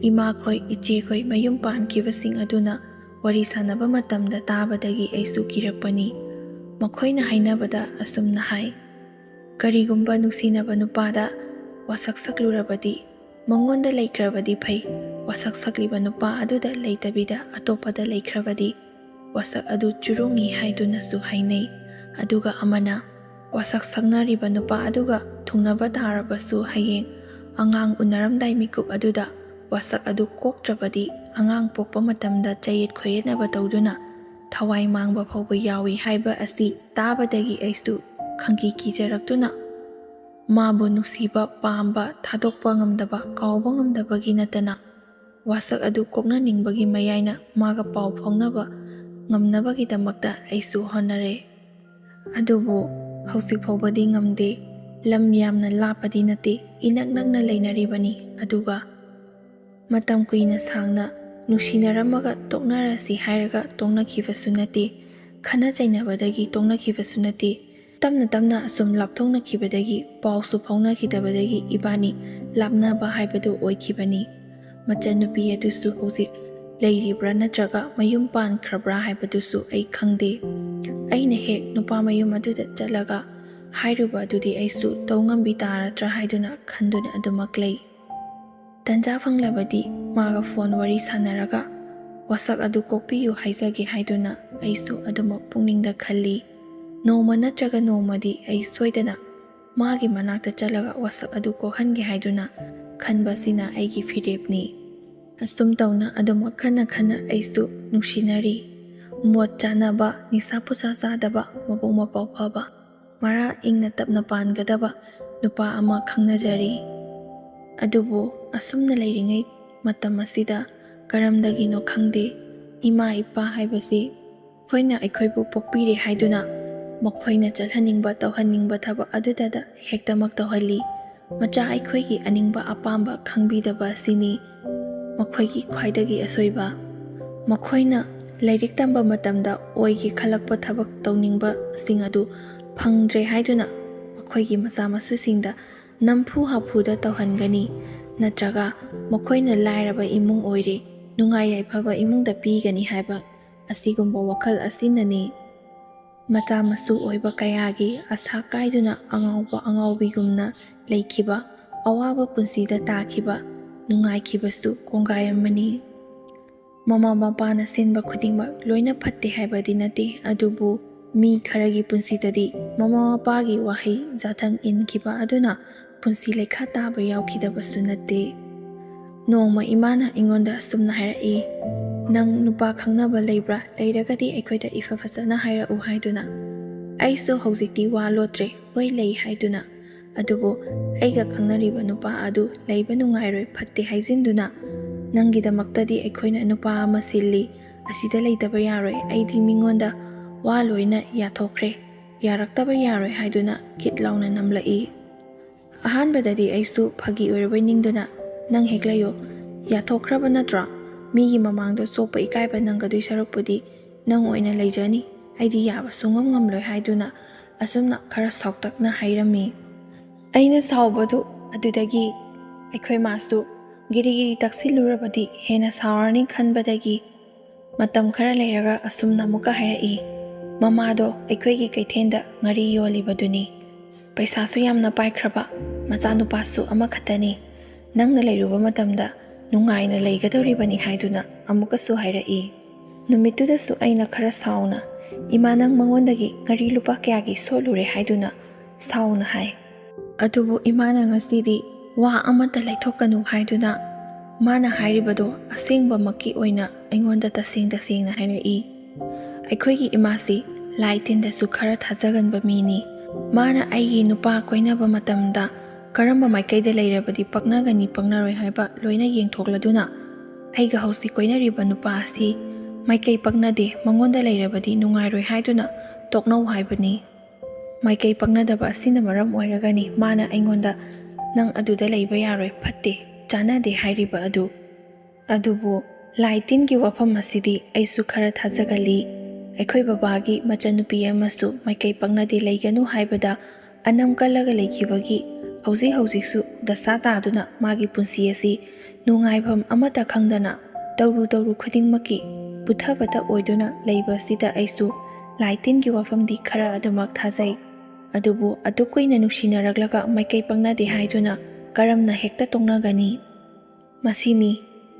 ꯏꯃꯥꯈꯣꯏ, ꯏꯆꯦꯈꯣꯏ ꯃꯌꯨꯝ ꯄꯥꯟꯈꯤꯕꯁꯤꯡ ꯑꯗꯨꯅ ꯋꯥꯔꯤ ꯁꯥꯟꯅꯕ ꯃꯇꯝꯗ ꯇꯥꯕꯗꯒꯤ ꯑꯩꯁꯨ ꯀꯤꯔꯛꯄꯅꯤ꯫ ꯃꯈꯣꯏꯅ ꯍꯥꯏꯅꯕꯗ ꯑꯁꯨꯝꯅ ꯍꯥꯏ, "ꯀꯔꯤꯒꯨꯝꯕ ꯅꯨꯡꯁꯤꯅꯕ ꯅꯨꯄꯥꯗ ꯋꯥꯁꯛ ꯁꯛꯂꯨꯔꯕꯗꯤ, ꯃꯉꯣꯟꯗ ꯂꯩꯈ꯭ꯔꯕꯗꯤ ꯐꯩ, ꯋꯥꯁꯛ ꯁꯛꯂꯤꯕ ꯅꯨꯄꯥ ꯑꯗꯨꯗ ꯂꯩꯇꯕꯤꯗ ꯑꯇꯣꯞꯄꯗ ꯂꯩꯈ꯭ꯔꯕꯗꯤ, ꯋꯥꯁꯛ ꯑꯗꯨ ꯆꯨꯔꯨꯡꯏ" ꯍꯥꯏꯗꯨꯅꯁꯨ ꯍꯥꯏꯅꯩ꯫ ꯑꯗꯨꯒ ꯑꯃꯅ, "ꯋꯥꯁꯛ ꯁꯛꯅꯔꯤꯕ ꯅꯨꯄꯥ ꯑꯗꯨꯒ ꯊꯨꯡꯅꯕ ꯇꯥꯔꯕꯁꯨ, ꯍꯌꯦꯡ ꯑꯉꯥꯡ ꯎꯅꯔꯝꯗꯥꯏ ꯃꯤꯀꯨꯞ ꯑꯗꯨꯗ ꯋꯥꯁꯛ ꯑꯗꯨ ꯀꯣꯛꯇ꯭ꯔꯕꯗꯤ, ꯑꯉꯥꯡ ꯄꯣꯛꯄ ꯃꯇꯝꯗ ꯆꯌꯦꯠ ꯈꯣꯏꯌꯦꯠꯅꯕ ꯇꯧꯗꯨꯅ ꯊꯋꯥꯏ ꯃꯥꯡꯕ ꯐꯥꯎꯕ ꯌꯥꯎꯏ" ꯍꯥꯏꯕ ꯑꯁꯤ ꯇꯥꯕꯗꯒꯤ ꯑꯩꯁꯨ ꯈꯪꯀꯤ ꯀꯤꯖꯔꯛꯇꯨꯅ ꯃꯥꯕꯨ ꯅꯨꯡꯁꯤꯕ, ꯄꯥꯝꯕ, ꯊꯥꯗꯣꯛꯄ ꯉꯝꯗꯕ, ꯀꯥꯎꯕ ꯉꯝꯗꯕꯒꯤ ꯅꯠꯇꯅ ꯋꯥꯁꯛ ꯑꯗꯨ ꯀꯣꯛꯅꯅꯤꯡꯕꯒꯤ ꯃꯌꯥꯏꯅ ꯃꯥꯒ ꯄꯥꯎ ꯐꯥꯎꯅꯕ ꯉꯝꯅꯕꯒꯤꯗꯃꯛꯇ ꯑꯩꯁꯨ ꯍꯣꯠꯅꯔꯦ꯫ ꯑꯗꯨꯕꯨ ꯍꯧꯖꯤꯛ ꯐꯥꯎꯕꯗꯤ ꯉꯝꯗꯦ꯫ ꯂꯝ ꯌꯥꯝꯅ ꯂꯥꯞꯄꯗꯤ ꯅꯠꯇꯦ, ꯏꯅꯛ ꯅꯛꯅ ꯂꯩꯅꯔꯤꯕꯅꯤ꯫ ꯑꯗꯨꯒ ꯃꯇꯝ ꯀꯨꯏꯅ ꯁꯥꯡꯅ ꯅꯨꯡꯁꯤꯅꯔꯝꯃꯒ ꯇꯣꯛꯅꯔꯁꯤ ꯍꯥꯏꯔꯒ ꯇꯣꯛꯅꯈꯤꯕꯁꯨ ꯅꯠꯇꯦ, ꯈꯠꯅ ꯆꯩꯅꯕꯗꯒꯤ ꯇꯣꯛꯅꯈꯤꯕꯁꯨ ꯅꯠꯇꯦ꯫ ꯇꯞꯅ ꯇꯞꯅ ꯑꯁꯨꯝ ꯂꯥꯞꯊꯣꯛꯅꯈꯤꯕꯗꯒꯤ, ꯄꯥꯎꯁꯨ ꯐꯥꯎꯅꯈꯤꯗꯕꯗꯒꯤ ꯏꯕꯥꯅꯤ ꯂꯥꯞꯅꯕ ꯍꯥꯏꯕꯗꯨ ꯑꯣꯏꯈꯤꯕꯅꯤ꯫ ꯃꯆꯟꯅꯨꯄꯤ ꯑꯗꯨꯁꯨ ꯍꯧꯖꯤꯛ ꯂꯩꯔꯤꯕ꯭ꯔꯥ ꯅꯠꯇ꯭ꯔꯒ ꯃꯌꯨꯝ ꯄꯥꯟꯈ꯭ꯔꯕ꯭ꯔꯥ ꯍꯥꯏꯕꯗꯨꯁꯨ ꯑꯩ ꯈꯪꯗꯦ꯫ ꯑꯩꯅ ꯍꯦꯛ ꯅꯨꯄꯥ ꯃꯌꯨꯝ ꯑꯗꯨꯗ ꯆꯠꯂꯒ ꯍꯥꯏꯔꯨꯕ ꯑꯗꯨꯗꯤ ꯑꯩꯁꯨ ꯇꯧ ꯉꯝꯕꯤ ꯇꯥꯔꯗ꯭ꯔꯥ ꯍꯥꯏꯗꯨꯅ ꯈꯟꯗꯨꯅ ꯑꯗꯨꯃꯛ ꯂꯩ꯫ ꯇꯟꯖꯥ ꯐꯪꯂꯕꯗꯤ ꯃꯥꯒ ꯐꯣꯟ ꯋꯥꯔꯤ ꯁꯥꯟꯅꯔꯒ ꯋꯥꯁꯛ ꯑꯗꯨ ꯀꯣꯛꯄꯤꯌꯨ ꯍꯥꯏꯖꯒꯦ ꯍꯥꯏꯗꯨꯅ ꯑꯩꯁꯨ ꯑꯗꯨꯃꯛ ꯄꯨꯛꯅꯤꯡꯗ ꯈꯜꯂꯤ꯫ ꯅꯣꯡꯃ ꯅꯠꯇ꯭ꯔꯒ ꯅꯣꯡꯃꯗꯤ ꯑꯩ ꯁꯣꯏꯗꯅ ꯃꯥꯒꯤ ꯃꯅꯥꯛꯇ ꯆꯠꯂꯒ ꯋꯥꯁꯛ ꯑꯗꯨ ꯀꯣꯛꯍꯟꯒꯦ ꯍꯥꯏꯗꯨꯅ ꯈꯟꯕꯁꯤꯅ ꯑꯩꯒꯤ ꯐꯤꯔꯦꯞꯅꯤ꯫ ꯑꯁꯨꯝ ꯇꯧꯅ ꯑꯗꯨꯃꯛ ꯈꯟꯅ ꯈꯟꯅ ꯑꯩꯁꯨ ꯅꯨꯡꯁꯤꯅꯔꯤ꯫ ꯃꯣꯠ ꯆꯥꯅꯕ, ꯅꯤꯁꯥ ꯄꯨꯁꯥ ꯆꯥꯗꯕ, ꯃꯕꯨꯛ ꯃꯄꯥꯎ ꯐꯕ, ꯃꯔꯥ ꯏꯪꯅ ꯇꯞꯅ ꯄꯥꯟꯒꯗꯕ ꯅꯨꯄꯥ ꯑꯃ ꯈꯪꯅꯖꯔꯤ꯫ ꯑꯗꯨꯕꯨ ꯑꯁꯨꯝꯅ ꯂꯩꯔꯤꯉꯩ ꯃꯇꯝ ꯑꯁꯤꯗ ꯀꯔꯝꯗꯒꯤꯅꯣ ꯈꯪꯗꯦ, ꯏꯃꯥ ꯏꯄꯥ ꯍꯥꯏꯕꯁꯤ ꯃꯈꯣꯏꯅ ꯑꯩꯈꯣꯏꯕꯨ ꯄꯣꯛꯄꯤꯔꯦ ꯍꯥꯏꯗꯨꯅ ꯃꯈꯣꯏꯅ ꯆꯠꯍꯟꯅꯤꯡꯕ ꯇꯧꯍꯟꯅꯤꯡꯕ ꯊꯕꯛ ꯑꯗꯨꯗꯗ ꯍꯦꯛꯇꯃꯛ ꯇꯧꯍꯜꯂꯤ꯫ ꯃꯆꯥ ꯑꯩꯈꯣꯏꯒꯤ ꯑꯅꯤꯡꯕ ꯑꯄꯥꯝꯕ ꯈꯪꯕꯤꯗꯕ ꯑꯁꯤꯅꯤ ꯃꯈꯣꯏꯒꯤ ꯈ꯭ꯋꯥꯏꯗꯒꯤ ꯑꯁꯣꯏꯕ꯫ ꯃꯈꯣꯏꯅ ꯂꯥꯏꯔꯤꯛ ꯇꯝꯕ ꯃꯇꯝꯗ ꯑꯣꯏꯒꯦ ꯈꯜꯂꯛꯄ ꯊꯕꯛ ꯇꯧꯅꯤꯡꯕꯁꯤꯡ ꯑꯗꯨ ꯐꯪꯗ꯭ꯔꯦ ꯍꯥꯏꯗꯨꯅ ꯃꯈꯣꯏꯒꯤ ꯃꯆꯥ ꯃꯁꯨꯁꯤꯡꯗ ꯅꯝꯐꯨ ꯍꯥꯐꯨꯗ ꯇꯧꯍꯟꯒꯅꯤ, ꯅꯠꯇ꯭ꯔꯒ ꯃꯈꯣꯏꯅ ꯂꯥꯏꯔꯕ ꯏꯃꯨꯡ ꯑꯣꯏꯔꯦ, ꯅꯨꯡꯉꯥꯏ ꯌꯥꯏꯐꯕ ꯏꯃꯨꯡꯗ ꯄꯤꯒꯅꯤ ꯍꯥꯏꯕ ꯑꯁꯤꯒꯨꯝꯕ ꯋꯥꯈꯜ ꯑꯁꯤꯅꯅꯤ ꯃꯆꯥ ꯃꯁꯨ ꯑꯣꯏꯕ ꯀꯌꯥꯒꯤ ꯑꯁꯥ ꯀꯥꯏꯗꯨꯅ ꯑꯉꯥꯎꯕ ꯑꯉꯥꯎꯕꯤꯒꯨꯝꯅ ꯂꯩꯈꯤꯕ, ꯑꯋꯥꯕ ꯄꯨꯟꯁꯤꯗ ꯇꯥꯈꯤꯕ, ꯅꯨꯡꯉꯥꯏꯈꯤꯕꯁꯨ ꯀꯣꯡꯒꯥꯏ ꯑꯃꯅꯤ꯫ ꯃꯃꯥ ꯃꯄꯥꯅ ꯁꯤꯟꯕ ꯈꯨꯗꯤꯡꯃꯛ ꯂꯣꯏꯅ ꯐꯠꯇꯦ ꯍꯥꯏꯕꯗꯤ ꯅꯠꯇꯦ, ꯑꯗꯨꯕꯨ ꯃꯤ ꯈꯔꯒꯤ ꯄꯨꯟꯁꯤꯗꯗꯤ ꯃꯃꯥ ꯃꯄꯥꯒꯤ ꯋꯥꯍꯩ ꯖꯥꯊꯪ ꯏꯟꯈꯤꯕ ꯑꯗꯨꯅ ꯄꯨꯟꯁꯤ ꯂꯩꯈꯥ ꯇꯥꯕ ꯌꯥꯎꯈꯤꯗꯕꯁꯨ ꯅꯠꯇꯦ꯫ ꯅꯣꯡꯃ ꯏꯃꯥꯅ ꯑꯩꯉꯣꯟꯗ ꯑꯁꯨꯝꯅ ꯍꯥꯏꯔꯛꯏ, "ꯅꯪ ꯅꯨꯄꯥ ꯈꯪꯅꯕ ꯂꯩꯕ꯭ꯔꯥ? ꯂꯩꯔꯒꯗꯤ ꯑꯩꯈꯣꯏꯗ ꯏꯐ ꯐꯖꯅ ꯍꯥꯏꯔꯛꯎ" ꯍꯥꯏꯗꯨꯅ꯫ ꯑꯩꯁꯨ ꯍꯧꯖꯤꯛꯇꯤ ꯋꯥ ꯂꯣꯠꯇ꯭ꯔꯦ, ꯍꯣꯏ ꯂꯩ ꯍꯥꯏꯗꯨꯅ꯫ ꯑꯗꯨꯕꯨ ꯑꯩꯒ ꯈꯪꯅꯔꯤꯕ ꯅꯨꯄꯥ ꯑꯗꯨ ꯂꯩꯕ ꯅꯨꯡꯉꯥꯏꯔꯣꯏ, ꯐꯠꯇꯦ ꯍꯥꯏꯖꯤꯟꯗꯨꯅ, ꯅꯪꯒꯤꯗꯃꯛꯇꯗꯤ ꯑꯩꯈꯣꯏꯅ ꯅꯨꯄꯥ ꯑꯃ ꯁꯤꯜꯂꯤ, ꯑꯁꯤꯗ ꯂꯩꯇꯕ ꯌꯥꯔꯣꯏ, ꯑꯩꯗꯤ ꯃꯤꯉꯣꯟꯗ ꯋꯥ ꯂꯣꯏꯅ ꯌꯥꯊꯣꯛꯈ꯭ꯔꯦ, ꯌꯥꯔꯛꯇꯕ ꯌꯥꯔꯣꯏ ꯍꯥꯏꯗꯨꯅ ꯀꯤꯠ ꯂꯥꯎꯅ ꯅꯝꯂꯛꯏ꯫ ꯑꯍꯥꯟꯕꯗꯗꯤ ꯑꯩꯁꯨ ꯐꯥꯒꯤ ꯑꯣꯏꯔꯕꯣꯏ ꯅꯤꯡꯗꯨꯅ, "ꯅꯪ ꯍꯦꯛ ꯂꯩꯌꯣ, ꯌꯥꯊꯣꯛꯈ꯭ꯔꯕ ꯅꯠꯇ꯭ꯔꯣ? ꯃꯤꯒꯤ ꯃꯃꯥꯡꯗ ꯆꯣꯞꯄ ꯏꯀꯥꯏꯕ ꯅꯪꯒꯗꯣꯏ ꯁꯔꯨꯛꯄꯨꯗꯤ ꯅꯪ ꯑꯣꯏꯅ ꯂꯩꯖꯅꯤ, ꯑꯩꯗꯤ ꯌꯥꯕ ꯁꯨꯡꯉꯝ ꯉꯝꯂꯣꯏ" ꯍꯥꯏꯗꯨꯅ ꯑꯁꯨꯝꯅ ꯈꯔ ꯁꯥꯎꯇꯛꯅ ꯍꯥꯏꯔꯝꯃꯤ꯫ ꯑꯩꯅ ꯁꯥꯎꯕꯗꯨ ꯑꯗꯨꯗꯒꯤ ꯑꯩꯈꯣꯏ ꯃꯥꯁꯨ ꯒꯤꯔꯤ ꯒꯤꯔꯤ ꯇꯛꯁꯤꯜꯂꯨꯔꯕꯗꯤ ꯍꯦꯟꯅ ꯁꯥꯎꯔꯅꯤ ꯈꯟꯕꯗꯒꯤ ꯃꯇꯝ ꯈꯔ ꯂꯩꯔꯒ ꯑꯁꯨꯝꯅ ꯑꯃꯨꯛꯀ ꯍꯥꯏꯔꯛꯏ, "ꯃꯃꯥꯗꯣ ꯑꯩꯈꯣꯏꯒꯤ ꯀꯩꯊꯦꯜꯗ ꯉꯥꯔꯤ ꯌꯣꯜꯂꯤꯕꯗꯨꯅꯤ꯫ ꯄꯩꯁꯥꯁꯨ ꯌꯥꯝꯅ ꯄꯥꯏꯈ꯭ꯔꯕ, ꯃꯆꯥꯅꯨꯄꯥꯁꯨ ꯑꯃꯈꯛꯇꯅꯤ꯫ ꯅꯪꯅ ꯂꯩꯔꯨꯕ ꯃꯇꯝꯗ ꯅꯨꯡꯉꯥꯏꯅ ꯂꯩꯒꯗꯧꯔꯤꯕꯅꯤ" ꯍꯥꯏꯗꯨꯅ ꯑꯃꯨꯛꯀꯁꯨ ꯍꯥꯏꯔꯛꯏ꯫ ꯅꯨꯃꯤꯠꯇꯨꯗꯁꯨ ꯑꯩꯅ ꯈꯔ ꯁꯥꯎꯅ, "ꯏꯃꯥ, ꯅꯪ ꯃꯉꯣꯟꯗꯒꯤ ꯉꯥꯔꯤ ꯂꯨꯄꯥ ꯀꯌꯥꯒꯤ ꯁꯣꯠꯂꯨꯔꯦ?" ꯍꯥꯏꯗꯨꯅ ꯁꯥꯎꯅ ꯍꯥꯏ꯫ ꯑꯗꯨꯕꯨ ꯏꯃꯥꯅ ꯉꯁꯤꯗꯤ ꯋꯥ ꯑꯃꯠꯇ ꯂꯩꯊꯣꯛꯀꯅꯨ ꯍꯥꯏꯗꯨꯅ ꯃꯥꯅ ꯍꯥꯏꯔꯤꯕꯗꯣ ꯑꯁꯦꯡꯕꯃꯛꯀꯤ ꯑꯣꯏꯅ ꯑꯩꯉꯣꯟꯗ ꯇꯁꯦꯡ ꯇꯁꯦꯡꯅ ꯍꯥꯏꯔꯛꯏ꯫ ꯑꯩꯈꯣꯏꯒꯤ ꯏꯃꯥꯁꯤ ꯂꯥꯏ ꯇꯤꯟꯗꯁꯨ ꯈꯔ ꯊꯥꯖꯒꯟꯕ ꯃꯤꯅꯤ꯫ ꯃꯥꯅ ꯑꯩꯒꯤ ꯅꯨꯄꯥ ꯀꯣꯏꯅꯕ ꯃꯇꯝꯗ ꯀꯔꯝꯕ ꯃꯥꯏꯀꯩꯗ ꯂꯩꯔꯕꯗꯤ ꯄꯛꯅꯒꯅꯤ ꯄꯛꯅꯔꯣꯏ ꯍꯥꯏꯕ ꯂꯣꯏꯅ ꯌꯦꯡꯊꯣꯛꯂꯗꯨꯅ, ꯑꯩꯒ ꯍꯧꯖꯤꯛ ꯀꯣꯏꯅꯔꯤꯕ ꯅꯨꯄꯥ ꯑꯁꯤ ꯃꯥꯏꯀꯩ ꯄꯛꯅꯗꯦ, ꯃꯉꯣꯟꯗ ꯂꯩꯔꯕꯗꯤ ꯅꯨꯡꯉꯥꯏꯔꯣꯏ ꯍꯥꯏꯗꯨꯅ ꯇꯣꯛꯅꯧ ꯍꯥꯏꯕꯅꯤ꯫ ꯃꯥꯏꯀꯩ ꯄꯛꯅꯗꯕ ꯑꯁꯤꯅ ꯃꯔꯝ ꯑꯣꯏꯔꯒꯅꯤ ꯃꯥꯅ ꯑꯩꯉꯣꯟꯗ "ꯅꯪ ꯑꯗꯨꯗ ꯂꯩꯕ ꯌꯥꯔꯣꯏ, ꯐꯠꯇꯦ, ꯆꯥꯟꯅꯗꯦ" ꯍꯥꯏꯔꯤꯕ ꯑꯗꯨ꯫ ꯑꯗꯨꯕꯨ ꯂꯥꯏ ꯇꯤꯟꯒꯤ ꯋꯥꯐꯝ ꯑꯁꯤꯗꯤ ꯑꯩꯁꯨ ꯈꯔ ꯊꯥꯖꯒꯜꯂꯤ꯫ ꯑꯩꯈꯣꯏ ꯕꯕꯥꯒꯤ ꯃꯆꯟꯅꯨꯄꯤ ꯑꯃꯁꯨ ꯃꯥꯏꯀꯩ ꯄꯛꯅꯗꯦ ꯂꯩꯒꯅꯨ ꯍꯥꯏꯕꯗ ꯑꯅꯝ ꯀꯜꯂꯒ ꯂꯩꯈꯤꯕꯒꯤ ꯍꯧꯖꯤꯛ ꯍꯧꯖꯤꯛꯁꯨ ꯗꯁꯥ ꯇꯥꯗꯨꯅ ꯃꯥꯒꯤ ꯄꯨꯟꯁꯤ ꯑꯁꯤ ꯅꯨꯡꯉꯥꯏꯐꯝ ꯑꯃꯠꯇ ꯈꯪꯗꯅ ꯇꯧꯔꯨ ꯇꯧꯔꯨ ꯈꯨꯗꯤꯡꯃꯛꯀꯤ ꯄꯨꯊꯕꯇ ꯑꯣꯏꯗꯨꯅ ꯂꯩꯕ ꯑꯁꯤꯗ ꯑꯩꯁꯨ ꯂꯥꯏ ꯇꯤꯟꯒꯤ ꯋꯥꯐꯝꯗꯤ ꯈꯔ ꯑꯗꯨꯃꯛ ꯊꯥꯖꯩ꯫ ꯑꯗꯨꯕꯨ ꯑꯗꯨꯛ ꯀꯨꯏꯅ ꯅꯨꯡꯁꯤꯅꯔꯛꯂꯒ ꯃꯥꯏꯀꯩ ꯄꯛꯅꯗꯦ ꯍꯥꯏꯗꯨꯅ ꯀꯔꯝꯅ ꯍꯦꯛꯇ ꯇꯣꯛꯅꯒꯅꯤ? ꯃꯁꯤꯅꯤ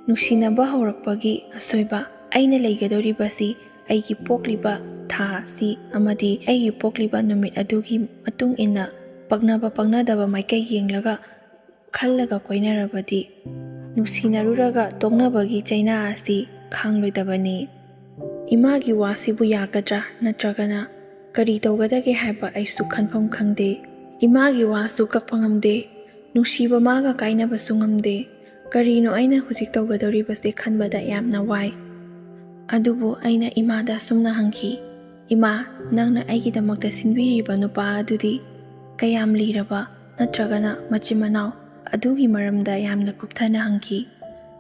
ꯅꯨꯡꯁꯤꯅꯕ ꯍꯧꯔꯛꯄꯒꯤ ꯑꯁꯣꯏꯕ꯫ ꯑꯩꯅ ꯂꯩꯒꯗꯧꯔꯤꯕꯁꯤ ꯑꯩꯒꯤ ꯄꯣꯛꯂꯤꯕ ꯊꯥ ꯑꯁꯤ ꯑꯃꯗꯤ ꯑꯩꯒꯤ ꯄꯣꯛꯂꯤꯕ ꯅꯨꯃꯤꯠ ꯑꯗꯨꯒꯤ ꯃꯇꯨꯡ ꯏꯟꯅ ꯄꯛꯅꯕ ꯄꯛꯅꯗꯕ ꯃꯥꯏꯀꯩ ꯌꯦꯡꯂꯒ ꯈꯜꯂꯒ ꯀꯣꯏꯅꯔꯕꯗꯤ ꯅꯨꯡꯁꯤꯅꯔꯨꯔꯒ ꯇꯣꯛꯅꯕꯒꯤ ꯆꯩꯅꯥ ꯑꯁꯤ ꯈꯥꯡꯂꯣꯏꯗꯕꯅꯤ꯫ ꯏꯃꯥꯒꯤ ꯋꯥꯁꯤꯕꯨ ꯌꯥꯒꯗ꯭ꯔꯥ ꯅꯠꯇ꯭ꯔꯒꯅ ꯀꯔꯤ ꯇꯧꯒꯗꯒꯦ ꯍꯥꯏꯕ ꯑꯩꯁꯨ ꯈꯟꯐꯝ ꯈꯪꯗꯦ꯫ ꯏꯃꯥꯒꯤ ꯋꯥꯁꯨ ꯀꯛꯄ ꯉꯝꯗꯦ꯫ ꯅꯨꯡꯁꯤꯕ ꯃꯥꯒ ꯀꯥꯏꯅꯕꯁꯨ ꯉꯝꯗꯦ꯫ ꯀꯔꯤꯅꯣ ꯑꯩꯅ ꯍꯧꯖꯤꯛ ꯇꯧꯒꯗꯧꯔꯤꯕꯁꯦ ꯈꯟꯕꯗ ꯌꯥꯝꯅ ꯋꯥꯏ꯫ ꯑꯗꯨꯕꯨ ꯑꯩꯅ ꯏꯃꯥꯗ ꯑꯁꯨꯝꯅ ꯍꯪꯈꯤ, "ꯏꯃꯥ, ꯅꯪꯅ ꯑꯩꯒꯤꯗꯃꯛꯇ ꯁꯤꯟꯕꯤꯔꯤꯕ ꯅꯨꯄꯥ ꯑꯗꯨꯗꯤ ꯀꯌꯥꯝ ꯂꯤꯔꯕ ꯅꯠꯇ꯭ꯔꯒꯅ ꯃꯆꯤꯟ ꯃꯅꯥꯎ?" ꯑꯗꯨꯒꯤ ꯃꯔꯝꯗ ꯌꯥꯝꯅ ꯀꯨꯞꯊꯅ ꯍꯪꯈꯤ꯫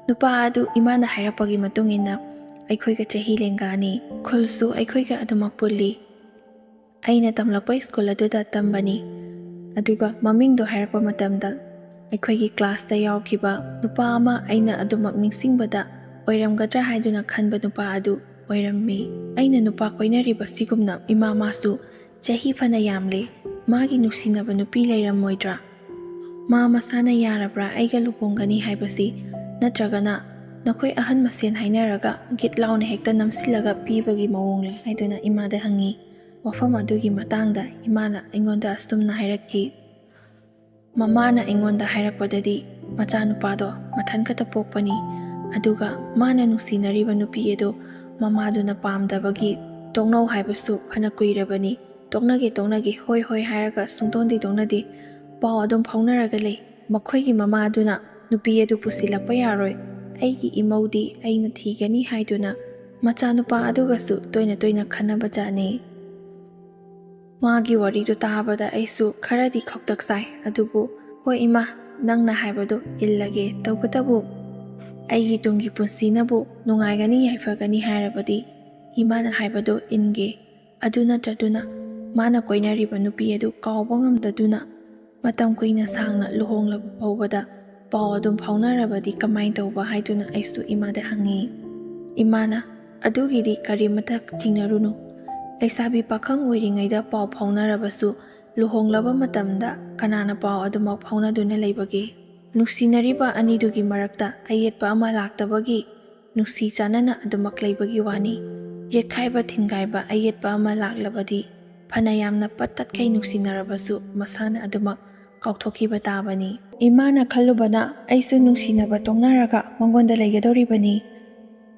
ꯅꯨꯄꯥ ꯑꯗꯨ ꯏꯃꯥꯅ ꯍꯥꯏꯔꯛꯄꯒꯤ ꯃꯇꯨꯡ ꯏꯟꯅ ꯑꯩꯈꯣꯏꯒ ꯆꯍꯤ ꯂꯦꯡꯒꯥꯅꯤ, ꯈꯨꯜꯁꯨ ꯑꯩꯈꯣꯏꯒ ꯑꯗꯨꯃꯛ ꯄꯨꯜꯂꯤ꯫ ꯑꯩꯅ ꯇꯝꯂꯛꯄ ꯁ꯭ꯀꯨꯜ ꯑꯗꯨꯗ ꯇꯝꯕꯅꯤ꯫ ꯑꯗꯨꯒ ꯃꯃꯤꯡꯗꯣ ꯍꯥꯏꯔꯛꯄ ꯃꯇꯝꯗ ꯑꯩꯈꯣꯏꯒꯤ ꯀ꯭ꯂꯥꯁꯇ ꯌꯥꯎꯈꯤꯕ ꯅꯨꯄꯥ ꯑꯃ ꯑꯩꯅ ꯑꯗꯨꯃꯛ ꯅꯤꯡꯁꯤꯡꯕꯗ ꯑꯣꯏꯔꯝꯒꯗ꯭ꯔꯥ ꯍꯥꯏꯗꯨꯅ ꯈꯟꯕ ꯅꯨꯄꯥ ꯑꯗꯨ ꯑꯣꯏꯔꯝꯃꯤ꯫ ꯑꯩꯅ ꯅꯨꯄꯥ ꯀꯣꯏꯅꯔꯤꯕꯁꯤꯒꯨꯝꯅ ꯏꯃꯥ ꯃꯥꯁꯨ ꯆꯍꯤ ꯐꯅ ꯌꯥꯝꯂꯦ꯫ ꯃꯥꯒꯤ ꯅꯨꯡꯁꯤꯅꯕ ꯅꯨꯄꯤ ꯂꯩꯔꯝꯃꯣꯏꯗ꯭ꯔꯥ? ꯃꯥ ꯃꯁꯥꯅ ꯌꯥꯔꯕ꯭ꯔꯥ ꯑꯩꯒ ꯂꯨꯍꯣꯡꯒꯅꯤ ꯍꯥꯏꯕꯁꯤ? ꯅꯠꯇ꯭ꯔꯒꯅ ꯅꯈꯣꯏ ꯑꯍꯟ ꯃꯁꯦꯟ ꯍꯥꯏꯅꯔꯒ ꯒꯤꯠ ꯂꯥꯎꯅ ꯍꯦꯛꯇ ꯅꯝꯁꯤꯜꯂꯒ ꯄꯤꯕꯒꯤ ꯃꯑꯣꯡꯂ ꯍꯥꯏꯗꯨꯅ ꯏꯃꯥꯗ ꯍꯪꯉꯤ꯫ ꯋꯥꯐꯝ ꯑꯗꯨꯒꯤ ꯃꯇꯥꯡꯗ ꯏꯃꯥꯅ ꯑꯩꯉꯣꯟꯗ ꯑꯁꯨꯝꯅ ꯍꯥꯏꯔꯛꯈꯤ, ꯃꯃꯥꯅ ꯑꯩꯉꯣꯟꯗ ꯍꯥꯏꯔꯛꯄꯗꯗꯤ ꯃꯆꯥꯅꯨꯄꯥꯗꯣ ꯃꯊꯟ ꯈꯛꯇ ꯄꯣꯛꯄꯅꯤ, ꯑꯗꯨꯒ ꯃꯥꯅ ꯅꯨꯡꯁꯤꯅꯔꯤꯕ ꯅꯨꯄꯤ ꯑꯗꯨ ꯃꯃꯥꯗꯨꯅ ꯄꯥꯝꯗꯕꯒꯤ ꯇꯣꯛꯅꯧ ꯍꯥꯏꯕꯁꯨ ꯐꯅ ꯀꯨꯏꯔꯕꯅꯤ꯫ "ꯇꯣꯛꯅꯒꯦ, ꯇꯣꯛꯅꯒꯦ, ꯍꯣꯏ, ꯍꯣꯏ" ꯍꯥꯏꯔꯒ ꯁꯨꯡꯇꯣꯟꯗꯤ ꯇꯣꯛꯅꯗꯦ꯫ ꯄꯥꯎ ꯑꯗꯨꯝ ꯐꯥꯎꯅꯔꯒ ꯂꯩ꯫ ꯃꯈꯣꯏꯒꯤ ꯃꯃꯥꯗꯨꯅ ꯅꯨꯄꯤ ꯑꯗꯨ ꯄꯨꯁꯤꯜꯂꯛꯄ ꯌꯥꯔꯣꯏ, ꯑꯩꯒꯤ ꯏꯃꯧꯗꯤ ꯑꯩꯅ ꯊꯤꯒꯅꯤ ꯍꯥꯏꯗꯨꯅ ꯃꯆꯥꯅꯨꯄꯥ ꯑꯗꯨꯒꯁꯨ ꯇꯣꯏꯅ ꯇꯣꯏꯅ ꯈꯟꯅꯕ ꯖꯥꯠꯅꯤ꯫ ꯃꯥꯒꯤ ꯋꯥꯔꯤꯗꯨ ꯇꯥꯕꯗ ꯑꯩꯁꯨ ꯈꯔꯗꯤ ꯈꯧꯇꯛ ꯆꯥꯏ꯫ ꯑꯗꯨꯕꯨ, "ꯍꯣꯏ ꯏꯃꯥ, ꯅꯪꯅ ꯍꯥꯏꯕꯗꯨ ꯏꯜꯂꯒꯦ꯫ ꯇꯧꯕꯇꯕꯨ ꯑꯩꯒꯤ ꯇꯨꯡꯒꯤ ꯄꯨꯟꯁꯤꯅꯕꯨ ꯅꯨꯡꯉꯥꯏꯒꯅꯤ ꯌꯥꯏꯐꯒꯅꯤ ꯍꯥꯏꯔꯕꯗꯤ ꯏꯃꯥꯅ ꯍꯥꯏꯕꯗꯨ ꯏꯟꯒꯦ꯫ ꯑꯗꯨ ꯅꯠꯇ꯭ꯔꯗꯨꯅ ꯃꯥꯅ ꯀꯣꯏꯅꯔꯤꯕ ꯅꯨꯄꯤ ꯑꯗꯨ ꯀꯥꯎꯕ ꯉꯝꯗꯗꯨꯅ ꯃꯇꯝ ꯀꯨꯏꯅ ꯁꯥꯡꯅ ꯂꯨꯍꯣꯡꯂꯕ ꯐꯥꯎꯕꯗ ꯄꯥꯎ ꯑꯗꯨꯝ ꯐꯥꯎꯅꯔꯕꯗꯤ ꯀꯃꯥꯏꯅ ꯇꯧꯕ?" ꯍꯥꯏꯗꯨꯅ ꯑꯩꯁꯨ ꯏꯃꯥꯗ ꯍꯪꯉꯤ꯫ ꯏꯃꯥꯅ, "ꯑꯗꯨꯒꯤꯗꯤ ꯀꯔꯤꯃꯇ ꯆꯤꯡꯅꯔꯨꯅꯨ꯫ ꯂꯩꯁꯥꯕꯤ ꯄꯥꯈꯪ ꯑꯣꯏꯔꯤꯉꯩꯗ ꯄꯥꯎ ꯐꯥꯎꯅꯔꯕꯁꯨ ꯂꯨꯍꯣꯡꯂꯕ ꯃꯇꯝꯗ ꯀꯅꯥꯅ ꯄꯥꯎ ꯑꯗꯨꯃꯛ ꯐꯥꯎꯅꯗꯨꯅ ꯂꯩꯕꯒꯦ? ꯅꯨꯡꯁꯤꯅꯔꯤꯕ ꯑꯅꯤꯗꯨꯒꯤ ꯃꯔꯛꯇ ꯑꯌꯦꯠꯄ ꯑꯃ ꯂꯥꯛꯇꯕꯒꯤ ꯅꯨꯡꯁꯤ ꯆꯥꯟꯅꯅ ꯑꯗꯨꯃꯛ ꯂꯩꯕꯒꯤ ꯋꯥꯅꯤ꯫ ꯌꯦꯠꯈꯥꯏꯕ ꯊꯤꯡꯒꯥꯏꯕ ꯑꯌꯦꯠꯄ ꯑꯃ ꯂꯥꯛꯂꯕꯗꯤ ꯐꯅ ꯌꯥꯝꯅ ꯄꯠ ꯇꯠꯈꯩ ꯅꯨꯡꯁꯤꯅꯔꯕꯁꯨ ꯃꯁꯥꯅ ꯑꯗꯨꯃꯛ ꯀꯥꯎꯊꯣꯛꯈꯤꯕ ꯇꯥꯕꯅꯤ꯫ ꯏꯃꯥꯅ ꯈꯜꯂꯨꯕꯅ ꯑꯩꯁꯨ ꯅꯨꯡꯁꯤꯅꯕ ꯇꯣꯛꯅꯔꯒ ꯃꯉꯣꯟꯗ ꯂꯩꯒꯗꯧꯔꯤꯕꯅꯤ꯫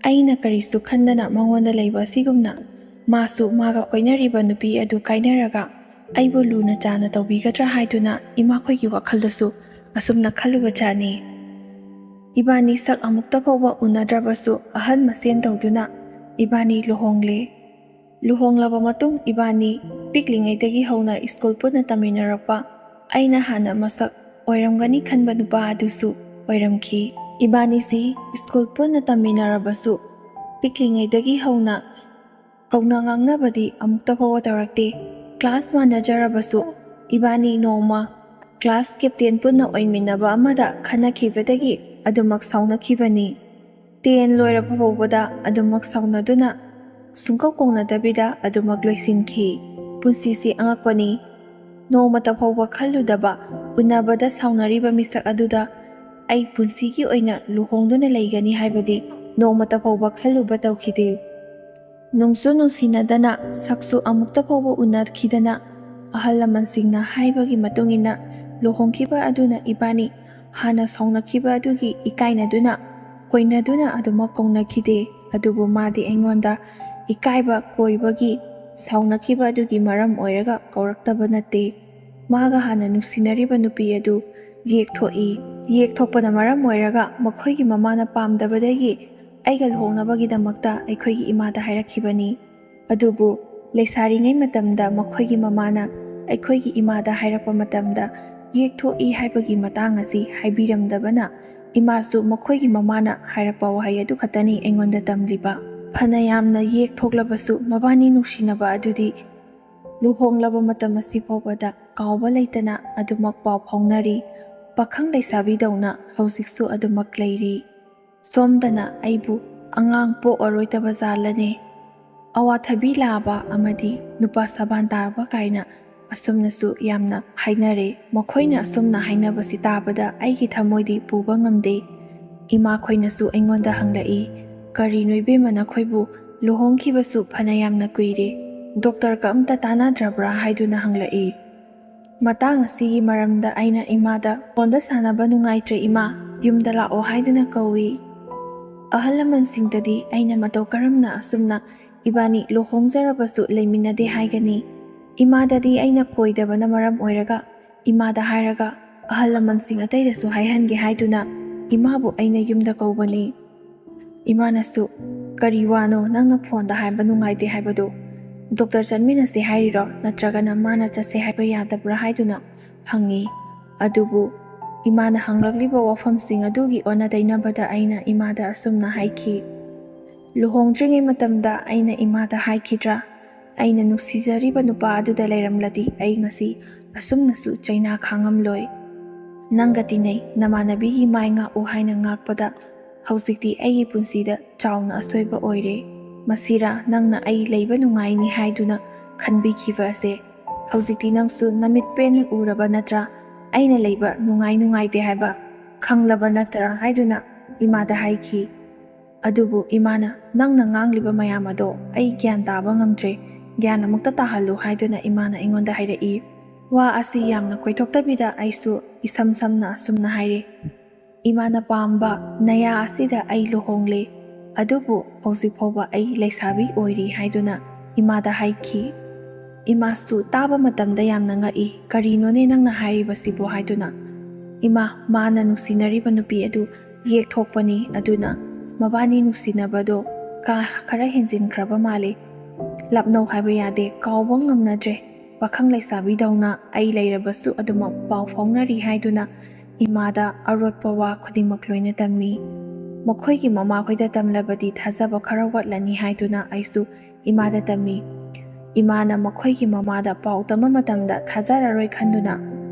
ꯑꯩꯅ ꯀꯔꯤꯁꯨ ꯈꯟꯗꯅ ꯃꯉꯣꯟꯗ ꯂꯩꯕ ꯑꯁꯤꯒꯨꯝꯅ ꯃꯥꯁꯨ ꯃꯥꯒ ꯀꯣꯏꯅꯔꯤꯕ ꯅꯨꯄꯤ ꯑꯗꯨ ꯀꯥꯏꯅꯔꯒ ꯑꯩꯕꯨ ꯂꯨꯅ ꯆꯥꯅ ꯇꯧꯕꯤꯒꯗ꯭ꯔꯥ ꯍꯥꯏꯗꯨꯅ ꯏꯃꯥꯈꯣꯏꯒꯤ ꯋꯥꯈꯜꯗꯁꯨ ꯑꯁꯨꯝꯅ ꯈꯜꯂꯨꯕꯖꯥꯠꯅꯤ꯫ ꯏꯕꯥꯅꯤ ꯁꯛ ꯑꯃꯨꯛꯇ ꯐꯥꯎꯕ ꯎꯅꯗ꯭ꯔꯕꯁꯨ ꯑꯍꯜ ꯃꯁꯦꯟ ꯇꯧꯗꯨꯅ ꯏꯕꯥꯅꯤ ꯂꯨꯍꯣꯡꯂꯦ꯫ ꯂꯨꯍꯣꯡꯂꯕ ꯃꯇꯨꯡ ꯏꯕꯥꯅꯤ ꯄꯤꯛꯂꯤꯉꯩꯗꯒꯤ ꯍꯧꯅ ꯁ꯭ꯀꯨꯜ ꯄꯨꯟꯅ ꯇꯝꯃꯤꯟꯅꯔꯛꯄ ꯑꯩꯅ ꯍꯥꯟꯅ ꯃꯁꯛ ꯑꯣꯏꯔꯝꯒꯅꯤ ꯈꯟꯕ ꯅꯨꯄꯥ ꯑꯗꯨꯁꯨ ꯑꯣꯏꯔꯝꯈꯤ꯫ ꯏꯕꯥꯅꯤꯁꯤ ꯁ꯭ꯀꯨꯜ ꯄꯨꯟꯅ ꯇꯝꯃꯤꯟꯅꯔꯕꯁꯨ ꯄꯤꯛꯂꯤꯉꯩꯗꯒꯤ ꯍꯧꯅ ꯀꯧꯅ ꯉꯥꯡꯅꯕꯗꯤ ꯑꯃꯨꯛꯇ ꯐꯥꯎꯕ ꯇꯧꯔꯛꯇꯦ꯫ ꯀ꯭ꯂꯥꯁ ꯃꯥꯟꯅꯖꯔꯕꯁꯨ ꯏꯕꯥꯅꯤ ꯅꯣꯡꯃ ꯀ꯭ꯂꯥꯁ ꯀꯦꯞꯇꯦꯟ ꯄꯨꯟꯅ ꯑꯣꯏꯃꯤꯟꯅꯕ ꯑꯃꯗ ꯈꯟꯅꯈꯤꯕꯗꯒꯤ ꯑꯗꯨꯃꯛ ꯁꯥꯎꯅꯈꯤꯕꯅꯤ꯫ ꯇꯦꯟ ꯂꯣꯏꯔꯕ ꯐꯥꯎꯕꯗ ꯑꯗꯨꯃꯛ ꯁꯥꯎꯅꯗꯨꯅ ꯁꯨꯡꯀꯧ ꯀꯧꯅꯗꯕꯤꯗ ꯑꯗꯨꯃꯛ ꯂꯣꯏꯁꯤꯟꯈꯤ꯫ ꯄꯨꯟꯁꯤꯁꯤ ꯑꯉꯛꯄꯅꯤ꯫ ꯅꯣꯡꯃꯇ ꯐꯥꯎꯕ ꯈꯜꯂꯨꯗꯕ ꯎꯅꯕꯗ ꯁꯥꯎꯅꯔꯤꯕ ꯃꯤꯁꯛ ꯑꯗꯨꯗ ꯑꯩ ꯄꯨꯟꯁꯤꯒꯤ ꯑꯣꯏꯅ ꯂꯨꯍꯣꯡꯗꯨꯅ ꯂꯩꯒꯅꯤ ꯍꯥꯏꯕꯗꯤ ꯅꯣꯡꯃꯇ ꯐꯥꯎꯕ ꯈꯜꯂꯨꯕ ꯇꯧꯈꯤꯗꯦ꯫ ꯅꯨꯡꯁꯨ ꯅꯨꯡꯁꯤꯅꯗꯅ ꯁꯛꯁꯨ ꯑꯃꯨꯛꯇ ꯐꯥꯎꯕ ꯎꯅꯈꯤꯗꯅ ꯑꯍꯜ ꯂꯃꯟꯁꯤꯡꯅ ꯍꯥꯏꯕꯒꯤ ꯃꯇꯨꯡ ꯏꯟꯅ ꯂꯨꯍꯣꯡꯈꯤꯕ ꯑꯗꯨꯅ ꯏꯕꯥꯅꯤ ꯍꯥꯟꯅ ꯁꯥꯎꯅꯈꯤꯕ ꯑꯗꯨꯒꯤ ꯏꯀꯥꯏꯅꯗꯨꯅ ꯀꯣꯏꯅꯗꯨꯅ ꯑꯗꯨꯃꯛ ꯀꯧꯅꯈꯤꯗꯦ꯫ ꯑꯗꯨꯕꯨ ꯃꯥꯗꯤ ꯑꯩꯉꯣꯟꯗ ꯏꯀꯥꯏꯕ ꯀꯣꯏꯕꯒꯤ ꯁꯥꯎꯅꯈꯤꯕ ꯑꯗꯨꯒꯤ ꯃꯔꯝ ꯑꯣꯏꯔꯒ ꯀꯧꯔꯛꯇꯕ ꯅꯠꯇꯦ꯫ ꯃꯥꯒ ꯍꯥꯟꯅ ꯅꯨꯡꯁꯤꯅꯔꯤꯕ ꯅꯨꯄꯤ ꯑꯗꯨ ꯌꯦꯛ ꯊꯣꯛꯏ꯫ ꯌꯦꯛ ꯊꯣꯛꯄꯅ ꯃꯔꯝ ꯑꯣꯏꯔꯒ ꯃꯈꯣꯏꯒꯤ ꯃꯃꯥꯅ ꯄꯥꯝꯗꯕꯗꯒꯤ ꯑꯩꯒ ꯂꯨꯍꯣꯡꯅꯕꯒꯤꯗꯃꯛꯇ ꯑꯩꯈꯣꯏꯒꯤ ꯏꯃꯥꯗ ꯍꯥꯏꯔꯛꯈꯤꯕꯅꯤ꯫ ꯑꯗꯨꯕꯨ ꯂꯩꯁꯥꯔꯤꯉꯩ ꯃꯇꯝꯗ ꯃꯈꯣꯏꯒꯤ ꯃꯃꯥꯅ ꯑꯩꯈꯣꯏꯒꯤ ꯏꯃꯥꯗ ꯍꯥꯏꯔꯛꯄ ꯃꯇꯝꯗ ꯌꯦꯛ ꯊꯣꯛꯏ ꯍꯥꯏꯕꯒꯤ ꯃꯇꯥꯡ ꯑꯁꯤ ꯍꯥꯏꯕꯤꯔꯝꯗꯕꯅ ꯏꯃꯥꯁꯨ ꯃꯈꯣꯏꯒꯤ ꯃꯃꯥꯅ ꯍꯥꯏꯔꯛꯄ ꯋꯥꯍꯩ ꯑꯗꯨ ꯈꯛꯇꯅꯤ ꯑꯩꯉꯣꯟꯗ ꯇꯝꯂꯤꯕ꯫ ꯐꯅ ꯌꯥꯝꯅ ꯌꯦꯛ ꯊꯣꯛꯂꯕꯁꯨ ꯃꯕꯥꯅꯤ ꯅꯨꯡꯁꯤꯅꯕ ꯑꯗꯨꯗꯤ ꯂꯨꯍꯣꯡꯂꯕ ꯃꯇꯝ ꯑꯁꯤ ꯐꯥꯎꯕꯗ ꯀꯥꯎꯕ ꯂꯩꯇꯅ ꯑꯗꯨꯃꯛ ꯄꯥꯎ ꯐꯥꯎꯅꯔꯤ꯫ ꯄꯥꯈꯪ ꯂꯩꯁꯥꯕꯤꯗꯧꯅ ꯍꯧꯖꯤꯛꯁꯨ ꯑꯗꯨꯃꯛ ꯂꯩꯔꯤ꯫ ꯁꯣꯝꯗꯅ ꯑꯩꯕꯨ ꯑꯉꯥꯡ ꯄꯣꯛꯑꯔꯣꯏꯗꯕ ꯖꯥꯠꯂꯅꯦ, ꯑꯋꯥꯊꯕꯤ ꯂꯥꯕ ꯑꯃꯗꯤ ꯅꯨꯄꯥ ꯁꯕꯥꯟ ꯇꯥꯕ ꯀꯥꯏꯅ ꯑꯁꯨꯝꯅꯁꯨ ꯌꯥꯝꯅ ꯍꯥꯏꯅꯔꯦ꯫ ꯃꯈꯣꯏꯅ ꯑꯁꯨꯝꯅ ꯍꯥꯏꯅꯕꯁꯤ ꯇꯥꯕꯗ ꯑꯩꯒꯤ ꯊꯃꯣꯏꯗꯤ ꯄꯨꯕ ꯉꯝꯗꯦ꯫ ꯏꯃꯥꯈꯣꯏꯅꯁꯨ ꯑꯩꯉꯣꯟꯗ ꯍꯪꯂꯛꯏ, "ꯀꯔꯤꯅꯣ ꯏꯕꯦꯝꯃ, ꯅꯈꯣꯏꯕꯨ ꯂꯨꯍꯣꯡꯈꯤꯕꯁꯨ ꯐꯅ ꯌꯥꯝꯅ ꯀꯨꯏꯔꯦ, ꯗꯣꯛꯇꯔꯒ ꯑꯝꯇ ꯇꯥꯟꯅꯗ꯭ꯔꯕ꯭ꯔꯥ?" ꯍꯥꯏꯗꯨꯅ ꯍꯪꯂꯛꯏ꯫ ꯃꯇꯥꯡ ꯑꯁꯤꯒꯤ ꯃꯔꯝꯗ ꯑꯩꯅ ꯏꯃꯥꯗ, "ꯐꯣꯟꯗ ꯁꯥꯟꯅꯕ ꯅꯨꯡꯉꯥꯏꯇ꯭ꯔꯦ ꯏꯃꯥ, ꯌꯨꯝꯗ ꯂꯥꯛꯑꯣ" ꯍꯥꯏꯗꯨꯅ ꯀꯧꯏ꯫ ꯑꯍꯜ ꯂꯃꯟꯁꯤꯡꯗꯗꯤ ꯑꯩꯅ ꯃꯇꯧ ꯀꯔꯝꯅ ꯑꯁꯨꯝꯅ ꯏꯕꯥꯅꯤ ꯂꯨꯍꯣꯡꯖꯔꯕꯁꯨ ꯂꯩꯃꯤꯟꯅꯗꯦ ꯍꯥꯏꯒꯅꯤ꯫ ꯏꯃꯥꯗꯗꯤ ꯑꯩꯅ ꯀꯣꯏꯗꯕꯅ ꯃꯔꯝ ꯑꯣꯏꯔꯒ ꯏꯃꯥꯗ ꯍꯥꯏꯔꯒ ꯑꯍꯜ ꯂꯃꯟꯁꯤꯡ ꯑꯇꯩꯗꯁꯨ ꯍꯥꯏꯍꯟꯒꯦ ꯍꯥꯏꯗꯨꯅ ꯏꯃꯥꯕꯨ ꯑꯩꯅ ꯌꯨꯝꯗ ꯀꯧꯕꯅꯤ꯫ ꯏꯃꯥꯅꯁꯨ, "ꯀꯔꯤ ꯋꯥꯅꯣ ꯅꯪꯅ ꯐꯣꯟꯗ ꯍꯥꯏꯕ ꯅꯨꯡꯉꯥꯏꯇꯦ ꯍꯥꯏꯕꯗꯨ? ꯗꯣꯛꯇꯔ ꯆꯠꯃꯤꯟꯅꯁꯦ ꯍꯥꯏꯔꯤꯔꯣ, ꯅꯠꯇ꯭ꯔꯒꯅ ꯃꯥꯅ ꯆꯠꯁꯦ ꯍꯥꯏꯕ ꯌꯥꯗꯕ꯭ꯔꯥ?" ꯍꯥꯏꯗꯨꯅ ꯍꯪꯉꯤ꯫ ꯑꯗꯨꯕꯨ ꯏꯃꯥꯅ ꯍꯪꯂꯛꯂꯤꯕ ꯋꯥꯐꯝꯁꯤꯡ ꯑꯗꯨꯒꯤ ꯑꯣꯟꯅ ꯇꯩꯅꯕꯗ ꯑꯩꯅ ꯏꯃꯥꯗ ꯑꯁꯨꯝꯅ ꯍꯥꯏꯈꯤ, "ꯂꯨꯍꯣꯡꯗ꯭ꯔꯤꯉꯩ ꯃꯇꯝꯗ ꯑꯩꯅ ꯏꯃꯥꯗ ꯍꯥꯏꯈꯤꯗ꯭ꯔꯥ? ꯑꯩꯅ ꯅꯨꯡꯁꯤꯖꯔꯤꯕ ꯅꯨꯄꯥ ꯑꯗꯨꯗ ꯂꯩꯔꯝꯂꯗꯤ ꯑꯩ ꯉꯁꯤ ꯑꯁꯨꯝꯅꯁꯨ ꯆꯩꯅꯥ ꯈꯥꯡꯉꯝꯂꯣꯏ꯫ ꯅꯪꯒ ꯇꯤꯟꯅꯩ, ꯅꯃꯥꯟꯅꯕꯤꯒꯤ ꯃꯥꯏ ꯉꯥꯛꯎ ꯍꯥꯏꯅ ꯉꯥꯛꯄꯗ ꯍꯧꯖꯤꯛꯇꯤ ꯑꯩꯒꯤ ꯄꯨꯟꯁꯤꯗ ꯆꯥꯎꯅ ꯑꯁꯣꯏꯕ ꯑꯣꯏꯔꯦ꯫ ꯃꯁꯤꯔꯥ ꯅꯪꯅ ꯑꯩ ꯂꯩꯕ ꯅꯨꯡꯉꯥꯏꯅꯤ ꯍꯥꯏꯗꯨꯅ ꯈꯟꯕꯤꯈꯤꯕ ꯑꯁꯦ? ꯍꯧꯖꯤꯛꯇꯤ ꯅꯪꯁꯨ ꯅꯃꯤꯠ ꯄꯦꯟꯅ ꯎꯔꯕ ꯅꯠꯇ꯭ꯔꯥ? ꯑꯩꯅ ꯂꯩꯕ ꯅꯨꯡꯉꯥꯏ ꯅꯨꯡꯉꯥꯏꯇꯦ ꯍꯥꯏꯕ ꯈꯪꯂꯕ ꯅꯠꯇ꯭ꯔꯥ?" ꯍꯥꯏꯗꯨꯅ ꯏꯃꯥꯗ ꯍꯥꯏꯈꯤ꯫ ꯑꯗꯨꯕꯨ ꯏꯃꯥꯅ, "ꯅꯪꯅ ꯉꯥꯡꯂꯤꯕ ꯃꯌꯥꯝ ꯑꯗꯣ ꯑꯩ ꯒ꯭ꯌꯥꯟ ꯇꯥꯕ ꯉꯝꯗ꯭ꯔꯦ, ꯒ꯭ꯌꯥꯟ ꯑꯃꯨꯛꯇ ꯇꯥꯍꯜꯂꯨ" ꯍꯥꯏꯗꯨꯅ ꯏꯃꯥꯅ ꯑꯩꯉꯣꯟꯗ ꯍꯥꯏꯔꯛꯏ꯫ ꯋꯥ ꯑꯁꯤ ꯌꯥꯝꯅ ꯀꯣꯏꯊꯣꯛꯇꯕꯤꯗ ꯑꯩꯁꯨ ꯏꯁꯝ ꯁꯝꯅ ꯑꯁꯨꯝꯅ ꯍꯥꯏꯔꯦ, "ꯏꯃꯥꯅ ꯄꯥꯝꯕ ꯅꯌꯥ ꯑꯁꯤꯗ ꯑꯩ ꯂꯨꯍꯣꯡꯂꯦ, ꯑꯗꯨꯕꯨ ꯍꯧꯖꯤꯛ ꯐꯥꯎꯕ ꯑꯩ ꯂꯩꯁꯥꯕꯤ ꯑꯣꯏꯔꯤ" ꯍꯥꯏꯗꯨꯅ ꯏꯃꯥꯗ ꯍꯥꯏꯈꯤ꯫ ꯏꯃꯥꯁꯨ ꯇꯥꯕ ꯃꯇꯝꯗ ꯌꯥꯝꯅ ꯉꯛꯏ, "ꯀꯔꯤꯅꯣꯅꯦ ꯅꯪꯅ ꯍꯥꯏꯔꯤꯕꯁꯤꯕꯣ?" ꯍꯥꯏꯗꯨꯅ꯫ "ꯏꯃꯥ, ꯃꯥꯅ ꯅꯨꯡꯁꯤꯅꯔꯤꯕ ꯅꯨꯄꯤ ꯑꯗꯨ ꯌꯦꯛꯊꯣꯛꯄꯅꯤ, ꯑꯗꯨꯅ ꯃꯕꯥꯅꯤ ꯅꯨꯡꯁꯤꯅꯕꯗꯣ ꯀꯥ ꯈꯔ ꯍꯦꯟꯖꯤꯟꯈ꯭ꯔꯕ ꯃꯥꯜꯂꯦ꯫ ꯂꯥꯞꯅꯧ ꯍꯥꯏꯕ ꯌꯥꯗꯦ, ꯀꯥꯎꯕ ꯉꯝꯅꯗ꯭ꯔꯦ꯫ ꯄꯥꯈꯪ ꯂꯩꯁꯥꯕꯤꯗꯧꯅ ꯑꯩ ꯂꯩꯔꯕꯁꯨ ꯑꯗꯨꯃꯛ ꯄꯥꯎ ꯐꯥꯎꯅꯔꯤ" ꯍꯥꯏꯗꯨꯅ ꯏꯃꯥꯗ ꯑꯔꯣꯠꯄ ꯋꯥ ꯈꯨꯗꯤꯡꯃꯛ ꯂꯣꯏꯅ ꯇꯝꯃꯤ꯫ ꯃꯈꯣꯏꯒꯤ ꯃꯃꯥꯈꯣꯏꯗ ꯇꯝꯂꯕꯗꯤ ꯊꯥꯖꯕ ꯈꯔ ꯋꯥꯠꯂꯅꯤ ꯍꯥꯏꯗꯨꯅ ꯑꯩꯁꯨ ꯏꯃꯥꯗ ꯇꯝꯃꯤ꯫ ꯏꯃꯥꯅ ꯃꯈꯣꯏꯒꯤ ꯃꯃꯥꯗ ꯄꯥꯎ ꯇꯝꯕ ꯃꯇꯝꯗ ꯊꯥꯖꯔꯔꯣꯏ ꯈꯟꯗꯨꯅ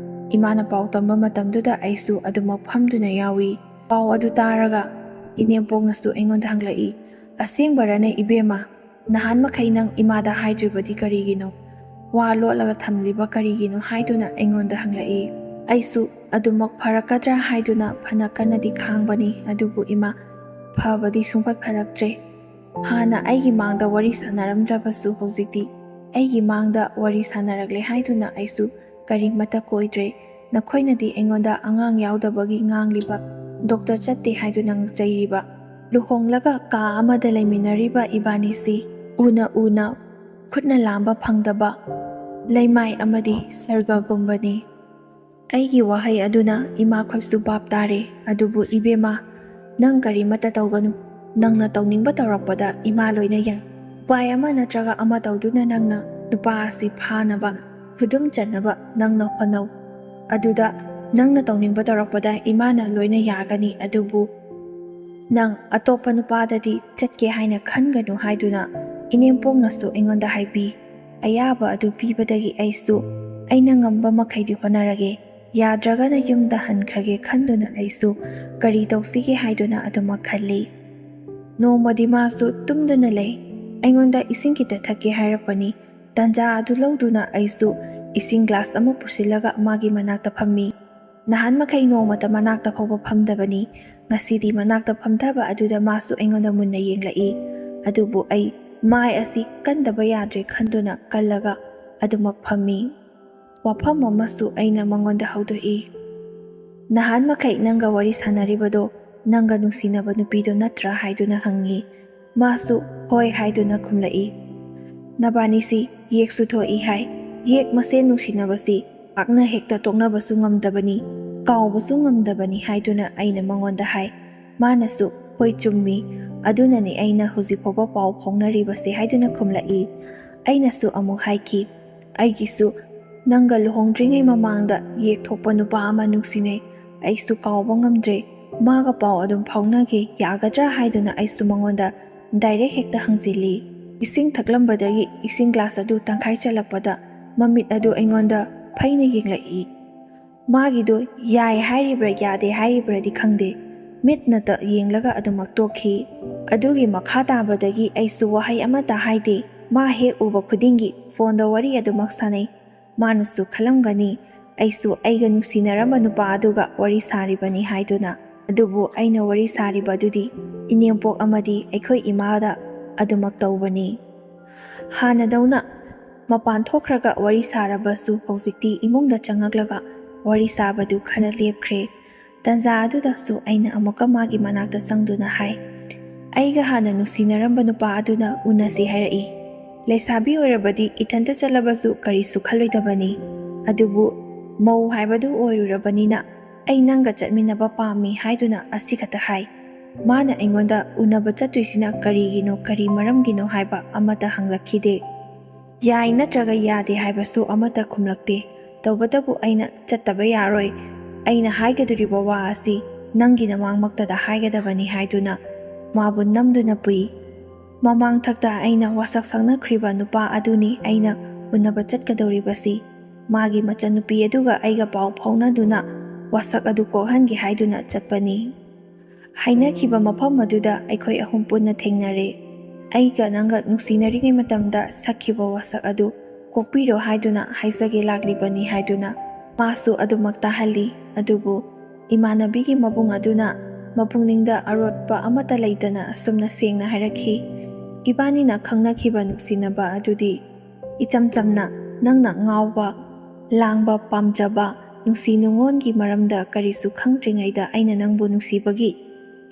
ꯏꯃꯥꯅ ꯄꯥꯎ ꯇꯝꯕ ꯃꯇꯝꯗꯨꯗ ꯑꯩꯁꯨ ꯑꯗꯨꯃꯛ ꯐꯝꯗꯨꯅ ꯌꯥꯎꯏ꯫ ꯄꯥꯎ ꯑꯗꯨ ꯇꯥꯔꯒ ꯏꯅꯦꯝꯄꯣꯛꯅꯁꯨ ꯑꯩꯉꯣꯟꯗ ꯍꯪꯂꯛꯏ, "ꯑꯁꯦꯡꯕꯔꯅꯦ ꯏꯕꯦꯝꯃ? ꯅꯍꯥꯟ ꯃꯈꯩ ꯅꯪ ꯏꯃꯥꯗ ꯍꯥꯏꯗ꯭ꯔꯤꯕꯗꯤ ꯀꯔꯤꯒꯤꯅꯣ? ꯋꯥ ꯂꯣꯠꯂꯒ ꯊꯝꯂꯤꯕ ꯀꯔꯤꯒꯤꯅꯣ?" ꯍꯥꯏꯗꯨꯅ ꯑꯩꯉꯣꯟꯗ ꯍꯪꯂꯛꯏ꯫ ꯑꯩꯁꯨ ꯑꯗꯨꯃꯛ ꯐꯔꯛꯀꯗ꯭ꯔꯥ ꯍꯥꯏꯗꯨꯅ ꯐꯅ ꯀꯟꯅꯗꯤ ꯈꯥꯡꯕꯅꯤ, ꯑꯗꯨꯕꯨ ꯏꯃꯥ ꯐꯕꯗꯤ ꯁꯨꯡꯐꯠ ꯐꯔꯛꯇ꯭ꯔꯦ꯫ ꯍꯥꯟꯅ ꯑꯩꯒꯤ ꯃꯥꯡꯗ ꯋꯥꯔꯤ ꯁꯥꯟꯅꯔꯝꯗ꯭ꯔꯕꯁꯨ ꯍꯧꯖꯤꯛꯇꯤ ꯑꯩꯒꯤ ꯃꯥꯡꯗ ꯋꯥꯔꯤ ꯁꯥꯟꯅꯔꯛꯂꯦ ꯍꯥꯏꯗꯨꯅ ꯑꯩꯁꯨ ꯀꯔꯤꯃꯠꯇ ꯀꯣꯏꯗ꯭ꯔꯦ꯫ ꯅꯈꯣꯏꯅꯗꯤ ꯑꯩꯉꯣꯟꯗ ꯑꯉꯥꯡ ꯌꯥꯎꯗꯕꯒꯤ ꯉꯥꯡꯂꯤꯕ, ꯗꯣꯛꯇꯔ ꯆꯠꯇꯦ ꯍꯥꯏꯗꯨꯅ ꯆꯩꯔꯤꯕ, ꯂꯨꯍꯣꯡꯂꯒ ꯀꯥ ꯑꯃꯗ ꯂꯩꯃꯤꯟꯅꯔꯤꯕ ꯏꯕꯥꯅꯤꯁꯤ ꯎꯅ ꯎꯅ ꯈꯨꯠꯅ ꯂꯥꯝꯕ ꯐꯪꯗꯕ ꯂꯩꯃꯥꯏ ꯑꯃꯗꯤ ꯁꯔꯒꯒꯨꯝꯕꯅꯤ꯫ ꯑꯩꯒꯤ ꯋꯥꯍꯩ ꯑꯗꯨꯅ ꯏꯃꯥꯈꯣꯏꯁꯨ ꯚꯥꯞ ꯇꯥꯔꯦ꯫ ꯑꯗꯨꯕꯨ ꯏꯕꯦꯝꯃ, ꯅꯪ ꯀꯔꯤꯃꯠꯇ ꯇꯧꯒꯅꯨ꯫ ꯅꯪꯅ ꯇꯧꯅꯤꯡꯕ ꯇꯧꯔꯛꯄꯗ ꯏꯃꯥ ꯂꯣꯏꯅ ꯌꯥꯏ꯫ ꯎꯄꯥꯏ ꯑꯃ ꯅꯠꯇ꯭ꯔꯒ ꯑꯃ ꯇꯧꯗꯨꯅ ꯅꯪꯅ ꯅꯨꯄꯥ ꯑꯁꯤ ꯐꯥꯅꯕ, ꯈꯨꯗꯨꯝ ꯆꯟꯅꯕ ꯅꯪꯅ ꯍꯣꯠꯅꯧ꯫ ꯑꯗꯨꯗ ꯅꯪꯅ ꯇꯧꯅꯤꯡꯕ ꯇꯧꯔꯛꯄꯗ ꯏꯃꯥꯅ ꯂꯣꯏꯅ ꯌꯥꯒꯅꯤ꯫ ꯑꯗꯨꯕꯨ ꯅꯪ ꯑꯇꯣꯞꯄ ꯅꯨꯄꯥꯗꯗꯤ ꯆꯠꯀꯦ ꯍꯥꯏꯅ ꯈꯟꯒꯅꯨ ꯍꯥꯏꯗꯨꯅ ꯏꯅꯦꯝꯄꯣꯛꯅꯁꯨ ꯑꯩꯉꯣꯟꯗ ꯍꯥꯏꯕꯤ꯫ ꯑꯌꯥꯕ ꯑꯗꯨ ꯄꯤꯕꯗꯒꯤ ꯑꯩꯁꯨ ꯑꯩꯅ ꯉꯝꯕ ꯃꯈꯩꯗꯤ ꯍꯣꯠꯅꯔꯒꯦ꯫ ꯌꯥꯗ꯭ꯔꯒꯅ ꯌꯨꯝꯗ ꯍꯟꯈ꯭ꯔꯒꯦ ꯈꯟꯗꯨꯅ ꯑꯩꯁꯨ ꯀꯔꯤ ꯇꯧꯁꯤꯒꯦ ꯍꯥꯏꯗꯨꯅ ꯑꯗꯨꯃꯛ ꯈꯜꯂꯤ꯫ ꯅꯣꯡꯃꯗꯤ ꯃꯥꯁꯨ ꯇꯨꯝꯗꯨꯅ ꯂꯩ꯫ ꯑꯩꯉꯣꯟꯗ ꯏꯁꯤꯡ ꯈꯤꯇ ꯊꯛꯀꯦ ꯍꯥꯏꯔꯛꯄꯅꯤ꯫ ꯇꯥꯟꯖꯥ ꯑꯗꯨ ꯂꯧꯗꯨꯅ ꯑꯩꯁꯨ ꯏꯁꯤꯡ ꯒ꯭ꯂꯥꯁ ꯑꯃ ꯄꯨꯁꯤꯜꯂꯒ ꯃꯥꯒꯤ ꯃꯅꯥꯛꯇ ꯐꯝꯃꯤ꯫ ꯅꯍꯥꯟ ꯃꯈꯩ ꯅꯣꯡꯃꯇ ꯃꯅꯥꯛꯇ ꯐꯥꯎꯕ ꯐꯝꯗꯕꯅꯤ꯫ ꯉꯁꯤꯗꯤ ꯃꯅꯥꯛꯇ ꯐꯝꯊꯕ ꯑꯗꯨꯗ ꯃꯥꯁꯨ ꯑꯩꯉꯣꯟꯗ ꯃꯨꯟꯅ ꯌꯦꯡꯂꯛꯏ꯫ ꯑꯗꯨꯕꯨ ꯑꯩ ꯃꯥꯏ ꯑꯁꯤ ꯀꯟꯗꯕ ꯌꯥꯗ꯭ꯔꯦ ꯈꯟꯗꯨꯅ ꯀꯜꯂꯒ ꯑꯗꯨꯃꯛ ꯐꯝꯃꯤ꯫ ꯋꯥꯐꯝ ꯑꯃꯁꯨ ꯑꯩꯅ ꯃꯉꯣꯟꯗ ꯍꯧꯗꯣꯛꯏ꯫ "ꯅꯍꯥꯟ ꯃꯈꯩ ꯅꯪꯒ ꯋꯥꯔꯤ ꯁꯥꯟꯅꯔꯤꯕꯗꯣ ꯅꯪꯒ ꯅꯨꯡꯁꯤꯅꯕ ꯅꯨꯄꯤꯗꯣ ꯅꯠꯇ꯭ꯔꯥ?" ꯍꯥꯏꯗꯨꯅ ꯍꯪꯉꯤ꯫ ꯃꯥꯁꯨ "ꯍꯣꯏ" ꯍꯥꯏꯗꯨꯅ ꯈꯨꯝꯂꯛꯏ꯫ "ꯅꯕꯥꯅꯤꯁꯤ ꯌꯦꯛꯁꯨ ꯊꯣꯛꯏ ꯍꯥꯏ꯫ ꯌꯦꯛ ꯃꯁꯦꯟ ꯅꯨꯡꯁꯤꯅꯕꯁꯤ ꯄꯥꯛꯅ ꯍꯦꯛꯇ ꯇꯣꯛꯅꯕꯁꯨ ꯉꯝꯗꯕꯅꯤ, ꯀꯥꯎꯕꯁꯨ ꯉꯝꯗꯕꯅꯤ" ꯍꯥꯏꯗꯨꯅ ꯑꯩꯅ ꯃꯉꯣꯟꯗ ꯍꯥꯏ꯫ ꯃꯥꯅꯁꯨ "ꯍꯣꯏ, ꯆꯨꯝꯃꯤ, ꯑꯗꯨꯅꯅꯤ ꯑꯩꯅ ꯍꯧꯖꯤꯛ ꯐꯥꯎꯕ ꯄꯥꯎ ꯐꯥꯎꯅꯔꯤꯕꯁꯦ" ꯍꯥꯏꯗꯨꯅ ꯈꯨꯝꯂꯛꯏ꯫ ꯑꯩꯅꯁꯨ ꯑꯃꯨꯛ ꯍꯥꯏꯈꯤ, "ꯑꯩꯒꯤꯁꯨ ꯅꯪꯒ ꯂꯨꯍꯣꯡꯗ꯭ꯔꯤꯉꯩ ꯃꯃꯥꯡꯗ ꯌꯦꯛ ꯊꯣꯛꯄ ꯅꯨꯄꯥ ꯑꯃ ꯅꯨꯡꯁꯤꯅꯩ꯫ ꯑꯩꯁꯨ ꯀꯥꯎꯕ ꯉꯝꯗ꯭ꯔꯦ꯫ ꯃꯥꯒ ꯄꯥꯎ ꯑꯗꯨꯝ ꯐꯥꯎꯅꯒꯦ, ꯌꯥꯒꯗ꯭ꯔꯥ?" ꯍꯥꯏꯗꯨꯅ ꯑꯩꯁꯨ ꯃꯉꯣꯟꯗ ꯗꯥꯏꯔꯦꯛ ꯍꯦꯛꯇ ꯍꯪꯖꯤꯜꯂꯤ꯫ ꯏꯁꯤꯡ ꯊꯛꯂꯝꯕꯗꯒꯤ ꯏꯁꯤꯡ ꯒ꯭ꯂꯥꯁ ꯑꯗꯨ ꯇꯪꯈꯥꯏ ꯆꯜꯂꯛꯄꯗ ꯃꯃꯤꯠ ꯑꯗꯨ ꯑꯩꯉꯣꯟꯗ ꯐꯩꯅ ꯌꯦꯡꯂꯛꯏ꯫ ꯃꯥꯒꯤꯗꯣ ꯌꯥꯏ ꯍꯥꯏꯔꯤꯕ꯭ꯔꯥ ꯌꯥꯗꯦ ꯍꯥꯏꯔꯤꯕ꯭ꯔꯥꯗꯤ ꯈꯪꯗꯦ, ꯃꯤꯠꯅꯇ ꯌꯦꯡꯂꯒ ꯑꯗꯨꯃꯛ ꯇꯣꯛꯈꯤ꯫ ꯑꯗꯨꯒꯤ ꯃꯈꯥ ꯇꯥꯕꯗꯒꯤ ꯑꯩꯁꯨ ꯋꯥꯍꯩ ꯑꯃꯠꯇ ꯍꯥꯏꯗꯦ꯫ ꯃꯥ ꯍꯦꯛ ꯎꯕ ꯈꯨꯗꯤꯡꯒꯤ ꯐꯣꯟꯗ ꯋꯥꯔꯤ ꯑꯗꯨꯃꯛ ꯁꯥꯟꯅꯩ꯫ ꯃꯥꯅꯁꯨ ꯈꯜꯂꯝꯒꯅꯤ ꯑꯩꯁꯨ ꯑꯩꯒ ꯅꯨꯡꯁꯤꯅꯔꯝꯕ ꯅꯨꯄꯥ ꯑꯗꯨꯒ ꯋꯥꯔꯤ ꯁꯥꯔꯤꯕꯅꯤ ꯍꯥꯏꯗꯨꯅ꯫ ꯑꯗꯨꯕꯨ ꯑꯩꯅ ꯋꯥꯔꯤ ꯁꯥꯔꯤꯕ ꯑꯗꯨꯗꯤ ꯏꯅꯦꯝꯄꯣꯛ ꯑꯃꯗꯤ ꯑꯩꯈꯣꯏ ꯏꯃꯥꯗ ꯑꯗꯨꯃꯛ ꯇꯧꯕꯅꯤ꯫ ꯍꯥꯟꯅꯗꯧꯅ ꯃꯄꯥꯟ ꯊꯣꯛꯈ꯭ꯔꯒ ꯋꯥꯔꯤ ꯁꯥꯔꯕꯁꯨ ꯍꯧꯖꯤꯛꯇꯤ ꯏꯃꯨꯡꯗ ꯆꯪꯉꯛꯂꯒ ꯋꯥꯔꯤ ꯁꯥꯕꯗꯨ ꯈꯔ ꯂꯦꯞꯈ꯭ꯔꯦ꯫ ꯇꯟꯖꯥ ꯑꯗꯨꯗꯁꯨ ꯑꯩꯅ ꯑꯃꯨꯛꯀ ꯃꯥꯒꯤ ꯃꯅꯥꯛꯇ ꯆꯪꯗꯨꯅ ꯍꯥꯏ, ꯑꯩꯒ ꯍꯥꯟꯅ ꯅꯨꯡꯁꯤꯅꯔꯝꯕ ꯅꯨꯄꯥ ꯑꯗꯨꯅ ꯎꯅꯁꯤ ꯍꯥꯏꯔꯛꯏ꯫ ꯂꯩꯁꯥꯕꯤ ꯑꯣꯏꯔꯕꯗꯤ ꯏꯊꯟꯇ ꯆꯠꯂꯕꯁꯨ ꯀꯔꯤꯁꯨ ꯈꯜꯂꯣꯏꯗꯕꯅꯤ, ꯑꯗꯨꯕꯨ ꯃꯧ ꯍꯥꯏꯕꯗꯨ ꯑꯣꯏꯔꯨꯔꯕꯅꯤꯅ ꯑꯩ ꯅꯪꯒ ꯆꯠꯃꯤꯟꯅꯕ ꯄꯥꯝꯃꯤ ꯍꯥꯏꯗꯨꯅ ꯑꯁꯤꯈꯛꯇ ꯍꯥꯏ꯫ ꯃꯥꯅ ꯑꯩꯉꯣꯟꯗ ꯎꯅꯕ ꯆꯠꯇꯣꯏꯁꯤꯅ ꯀꯔꯤꯒꯤꯅꯣ, ꯀꯔꯤ ꯃꯔꯝꯒꯤꯅꯣ ꯍꯥꯏꯕ ꯑꯃꯠꯇ ꯍꯪꯂꯛꯈꯤꯗꯦ꯫ ꯌꯥꯏ ꯅꯠꯇ꯭ꯔꯒ ꯌꯥꯗꯦ ꯍꯥꯏꯕꯁꯨ ꯑꯃꯠꯇ ꯈꯨꯝꯂꯛꯇꯦ꯫ ꯇꯧꯕꯇꯕꯨ ꯑꯩꯅ ꯆꯠꯇꯕ ꯌꯥꯔꯣꯏ, ꯑꯩꯅ ꯍꯥꯏꯒꯗꯧꯔꯤꯕ ꯋꯥ ꯑꯁꯤ ꯅꯪꯒꯤ ꯅꯃꯥꯡꯃꯛꯇꯗ ꯍꯥꯏꯒꯗꯕꯅꯤ ꯍꯥꯏꯗꯨꯅ ꯃꯥꯕꯨ ꯅꯝꯗꯨꯅ ꯄꯨꯏ꯫ ꯃꯃꯥꯡꯊꯛꯇ ꯑꯩꯅ ꯋꯥꯁꯛ ꯁꯛꯅꯈ꯭ꯔꯤꯕ ꯅꯨꯄꯥ ꯑꯗꯨꯅꯤ ꯑꯩꯅ ꯎꯅꯕ ꯆꯠꯀꯗꯧꯔꯤꯕꯁꯤ꯫ ꯃꯥꯒꯤ ꯃꯆꯟꯅꯨꯄꯤ ꯑꯗꯨꯒ ꯑꯩꯒ ꯄꯥꯎ ꯐꯥꯎꯅꯗꯨꯅ ꯋꯥꯁꯛ ꯑꯗꯨ ꯀꯣꯛꯍꯟꯒꯦ ꯍꯥꯏꯗꯨꯅ ꯆꯠꯄꯅꯤ꯫ ꯍꯥꯏꯅꯈꯤꯕ ꯃꯐꯝ ꯑꯗꯨꯗ ꯑꯩꯈꯣꯏ ꯑꯍꯨꯝ ꯄꯨꯟꯅ ꯊꯦꯡꯅꯔꯦ꯫ ꯑꯩꯒ ꯅꯪꯒ ꯅꯨꯡꯁꯤꯅꯔꯤꯉꯩ ꯃꯇꯝꯗ ꯁꯛꯈꯤꯕ ꯋꯥꯁꯛ ꯑꯗꯨ ꯀꯣꯛꯄꯤꯔꯣ ꯍꯥꯏꯗꯨꯅ ꯍꯥꯏꯖꯒꯦ ꯂꯥꯛꯂꯤꯕꯅꯤ ꯍꯥꯏꯗꯨꯅ ꯃꯥꯁꯨ ꯑꯗꯨꯃꯛ ꯇꯥꯍꯜꯂꯤ꯫ ꯑꯗꯨꯕꯨ ꯏꯃꯥꯟꯅꯕꯤꯒꯤ ꯃꯕꯨꯡ ꯑꯗꯨꯅ ꯃꯄꯨꯛꯅꯤꯡꯗ ꯑꯔꯣꯠꯄ ꯑꯃꯠꯇ ꯂꯩꯇꯅ ꯑꯁꯨꯝꯅ ꯁꯦꯡꯅ ꯍꯥꯏꯔꯛꯈꯤ, "ꯏꯕꯥꯅꯤꯅ ꯈꯪꯅꯈꯤꯕ ꯅꯨꯡꯁꯤꯅꯕ ꯑꯗꯨꯗꯤ ꯏꯆꯝ ꯆꯝꯅ ꯅꯪꯅ ꯉꯥꯎꯕ, ꯂꯥꯡꯕ ꯄꯥꯝꯖꯕ, ꯅꯨꯡꯁꯤ ꯅꯨꯡꯉꯣꯟꯒꯤ ꯃꯔꯝꯗ ꯀꯔꯤꯁꯨ ꯈꯪꯗ꯭ꯔꯤꯉꯩꯗ ꯑꯩꯅ ꯅꯪꯕꯨ ꯅꯨꯡꯁꯤꯕꯒꯤ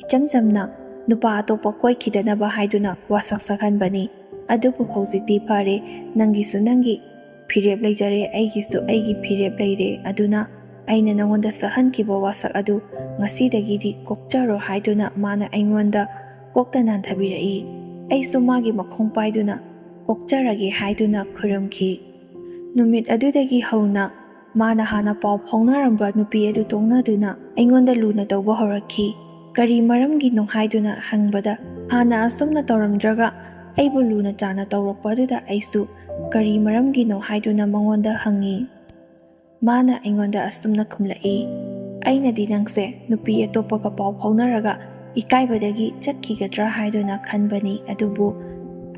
ꯏꯆꯝ ꯆꯝꯅ ꯅꯨꯄꯥ ꯑꯇꯣꯞꯄ ꯀꯣꯏꯈꯤꯗꯅꯕ ꯍꯥꯏꯗꯨꯅ ꯋꯥꯁꯛ ꯁꯛꯍꯟꯕꯅꯤ꯫ ꯑꯗꯨꯕꯨ ꯍꯧꯖꯤꯛꯇꯤ ꯐꯔꯦ, ꯅꯪꯒꯤꯁꯨ ꯅꯪꯒꯤ ꯐꯤꯔꯦꯞ ꯂꯩꯖꯔꯦ, ꯑꯩꯒꯤꯁꯨ ꯑꯩꯒꯤ ꯐꯤꯔꯦꯞ ꯂꯩꯔꯦ꯫ ꯑꯗꯨꯅ ꯑꯩꯅ ꯅꯉꯣꯟꯗ ꯁꯛꯍꯟꯈꯤꯕ ꯋꯥꯁꯛ ꯑꯗꯨ ꯉꯁꯤꯗꯒꯤꯗꯤ ꯀꯣꯛꯆꯔꯣ" ꯍꯥꯏꯗꯨꯅ ꯃꯥꯅ ꯑꯩꯉꯣꯟꯗ ꯀꯣꯛꯇ ꯅꯥꯟꯊꯕꯤꯔꯛꯏ꯫ ꯑꯩꯁꯨ ꯃꯥꯒꯤ ꯃꯈꯣꯡ ꯄꯥꯏꯗꯨꯅ "ꯀꯣꯛꯆꯔꯒꯦ" ꯍꯥꯏꯗꯨꯅ ꯈꯨꯔꯨꯝꯈꯤ꯫ ꯅꯨꯃꯤꯠ ꯑꯗꯨꯗꯒꯤ ꯍꯧꯅ ꯃꯥꯅ ꯍꯥꯟꯅ ꯄꯥꯎ ꯐꯥꯎꯅꯔꯝꯕ ꯅꯨꯄꯤ ꯑꯗꯨ ꯇꯣꯛꯅꯗꯨꯅ ꯑꯩꯉꯣꯟꯗ ꯂꯨꯅ ꯇꯧꯕ ꯍꯧꯔꯛꯈꯤ꯫ ꯀꯔꯤ ꯃꯔꯝꯒꯤꯅꯣ ꯍꯥꯏꯗꯨꯅ ꯍꯪꯕꯗ, ꯍꯥꯟꯅ ꯑꯁꯨꯝꯅ ꯇꯧꯔꯝꯗ꯭ꯔꯒ ꯑꯩꯕꯨ ꯂꯨꯅ ꯆꯥꯟꯅ ꯇꯧꯔꯛꯄ ꯑꯗꯨꯗ ꯑꯩꯁꯨ ꯀꯔꯤ ꯃꯔꯝꯒꯤꯅꯣ ꯍꯥꯏꯗꯨꯅ ꯃꯉꯣꯟꯗ ꯍꯪꯉꯤ꯫ ꯃꯥꯅ ꯑꯩꯉꯣꯟꯗ ꯑꯁꯨꯝꯅ ꯈꯨꯝꯂꯛꯏ, "ꯑꯩꯅꯗꯤ ꯅꯪꯁꯦ ꯅꯨꯄꯤ ꯑꯇꯣꯞꯄꯒ ꯄꯥꯎ ꯐꯥꯎꯅꯔꯒ ꯏꯀꯥꯏꯕꯗꯒꯤ ꯆꯠꯈꯤꯒꯗ꯭ꯔꯥ ꯍꯥꯏꯗꯨꯅ ꯈꯟꯕꯅꯤ, ꯑꯗꯨꯕꯨ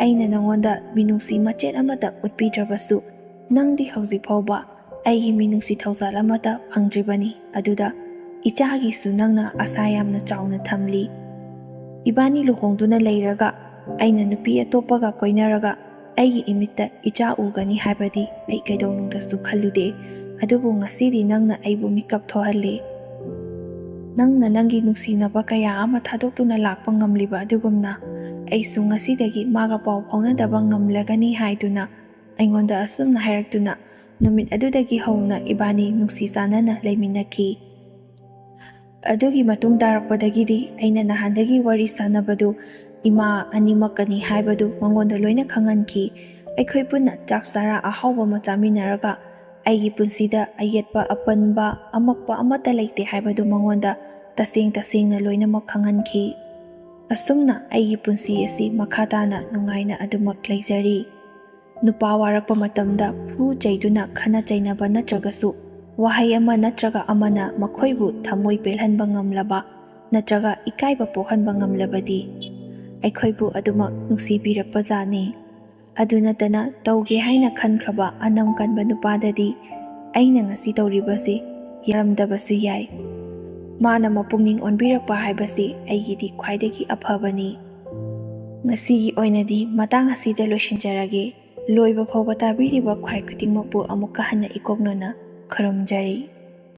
ꯑꯩꯅ ꯅꯉꯣꯟꯗ ꯃꯤꯅꯨꯡꯁꯤ ꯃꯆꯦꯠ ꯑꯃꯠꯇ ꯎꯠꯄꯤꯗ꯭ꯔꯕꯁꯨ ꯅꯪꯗꯤ ꯍꯧꯖꯤꯛ ꯐꯥꯎꯕ ꯑꯩꯒꯤ ꯃꯤꯅꯨꯡꯁꯤ ꯊꯧꯖꯥꯜ ꯑꯃꯠꯇ ꯐꯪꯗ꯭ꯔꯤꯕꯅꯤ꯫ ꯑꯗꯨꯗ ꯏꯆꯥꯒꯤꯁꯨ ꯅꯪꯅ ꯑꯁꯥ ꯌꯥꯝꯅ ꯆꯥꯎꯅ ꯊꯝꯂꯤ꯫ ꯏꯕꯥꯅꯤ ꯂꯨꯍꯣꯡꯗꯨꯅ ꯂꯩꯔꯒ ꯑꯩꯅ ꯅꯨꯄꯤ ꯑꯇꯣꯞꯄꯒ ꯀꯣꯏꯅꯔꯒ ꯑꯩꯒꯤ ꯏꯃꯤꯠꯇ ꯏꯆꯥ ꯎꯒꯅꯤ ꯍꯥꯏꯕꯗꯤ ꯑꯩ ꯀꯩꯗꯧꯅꯨꯡꯗꯁꯨ ꯈꯜꯂꯨꯗꯦ꯫ ꯑꯗꯨꯕꯨ ꯉꯁꯤꯗꯤ ꯅꯪꯅ ꯑꯩꯕꯨ ꯃꯤꯀꯞ ꯊꯣꯛꯍꯜꯂꯦ"꯫ ꯅꯪꯅ ꯅꯪꯒꯤ ꯅꯨꯡꯁꯤꯅꯕ ꯀꯌꯥ ꯑꯃ ꯊꯥꯗꯣꯛꯇꯨꯅ ꯂꯥꯛꯄ ꯉꯝꯂꯤꯕ ꯑꯗꯨꯒꯨꯝꯅ, ꯑꯩꯁꯨ ꯉꯁꯤꯗꯒꯤ ꯃꯥꯒ ꯄꯥꯎ ꯐꯥꯎꯅꯗꯕ ꯉꯝꯂꯒꯅꯤ ꯍꯥꯏꯗꯨꯅ ꯑꯩꯉꯣꯟꯗ ꯑꯁꯨꯝꯅ ꯍꯥꯏꯔꯛꯇꯨꯅ, ꯅꯨꯃꯤꯠ ꯑꯗꯨꯗꯒꯤ ꯍꯧꯅ ꯏꯕꯥꯅꯤ ꯅꯨꯡꯁꯤ ꯆꯥꯟꯅꯅ ꯂꯩꯃꯤꯟꯅꯈꯤ꯫ ꯑꯗꯨꯒꯤ ꯃꯇꯨꯡ ꯇꯥꯔꯛꯄꯗꯒꯤꯗꯤ ꯑꯩꯅ ꯅꯍꯥꯟꯗꯒꯤ ꯋꯥꯔꯤ ꯁꯥꯟꯅꯕꯗꯨ ꯏꯃꯥ ꯑꯅꯤꯃꯛꯀꯅꯤ ꯍꯥꯏꯕꯗꯨ ꯃꯉꯣꯟꯗ ꯂꯣꯏꯅ ꯈꯪꯍꯟꯈꯤ꯫ ꯑꯩꯈꯣꯏ ꯄꯨꯟꯅ ꯆꯥꯛ ꯆꯥꯔꯥ ꯑꯍꯥꯎꯕ ꯑꯃ ꯆꯥꯃꯤꯟꯅꯔꯒ ꯑꯩꯒꯤ ꯄꯨꯟꯁꯤꯗ ꯑꯌꯦꯠꯄ, ꯑꯄꯟꯕ, ꯑꯃꯛꯄ ꯑꯃꯠꯇ ꯂꯩꯇꯦ ꯍꯥꯏꯕꯗꯨ ꯃꯉꯣꯟꯗ ꯇꯁꯦꯡ ꯇꯁꯦꯡꯅ ꯂꯣꯏꯅꯃꯛ ꯈꯪꯍꯟꯈꯤ꯫ ꯑꯁꯨꯝꯅ ꯑꯩꯒꯤ ꯄꯨꯟꯁꯤ ꯑꯁꯤ ꯃꯈꯥ ꯇꯥꯅ ꯅꯨꯡꯉꯥꯏꯅ ꯑꯗꯨꯃꯛ ꯂꯩꯖꯔꯤ꯫ ꯅꯨꯄꯥ ꯋꯥꯔꯛꯄ ꯃꯇꯝꯗ ꯐꯨ ꯆꯩꯗꯨꯅ ꯈꯠꯅ ꯆꯩꯅꯕ ꯅꯠꯇ꯭ꯔꯒꯁꯨ, ꯋꯥꯍꯩ ꯑꯃ ꯅꯠꯇ꯭ꯔꯒ ꯑꯃꯅ ꯃꯈꯣꯏꯕꯨ ꯊꯃꯣꯏ ꯄꯦꯜꯍꯟꯕ ꯉꯝꯂꯕ ꯅꯠꯇ꯭ꯔꯒ ꯏꯀꯥꯏꯕ ꯄꯣꯛꯍꯟꯕ ꯉꯝꯂꯕꯗꯤ, ꯑꯩꯈꯣꯏꯕꯨ ꯑꯗꯨꯃꯛ ꯅꯨꯡꯁꯤꯕꯤꯔꯛꯄꯖꯥꯠꯅꯤ꯫ ꯑꯗꯨ ꯅꯠꯇꯅ ꯇꯧꯒꯦ ꯍꯥꯏꯅ ꯈꯟꯈ꯭ꯔꯕ ꯑꯅꯝ ꯀꯟꯕ ꯅꯨꯄꯥꯗꯗꯤ ꯑꯩꯅ ꯉꯁꯤ ꯇꯧꯔꯤꯕꯁꯤ ꯌꯥꯔꯝꯗꯕꯁꯨ ꯌꯥꯏ꯫ ꯃꯥꯅ ꯃꯄꯨꯛꯅꯤꯡ ꯑꯣꯟꯕꯤꯔꯛꯄ ꯍꯥꯏꯕꯁꯤ ꯑꯩꯒꯤꯗꯤ ꯈ꯭ꯋꯥꯏꯗꯒꯤ ꯑꯐꯕꯅꯤ꯫ ꯉꯁꯤꯒꯤ ꯑꯣꯏꯅꯗꯤ ꯃꯇꯥꯡ ꯑꯁꯤꯗ ꯂꯣꯏꯁꯤꯟꯖꯔꯒꯦ꯫ ꯂꯣꯏꯕ ꯐꯥꯎꯕ ꯇꯥꯕꯤꯔꯤꯕ ꯈ꯭ꯋꯥꯏ ꯈꯨꯗꯤꯡꯃꯛꯄꯨ ꯑꯃꯨꯛꯀ ꯍꯟꯅ ꯏꯀꯣꯛꯅꯅ ꯈꯨꯔꯨꯝꯖꯔꯤ꯫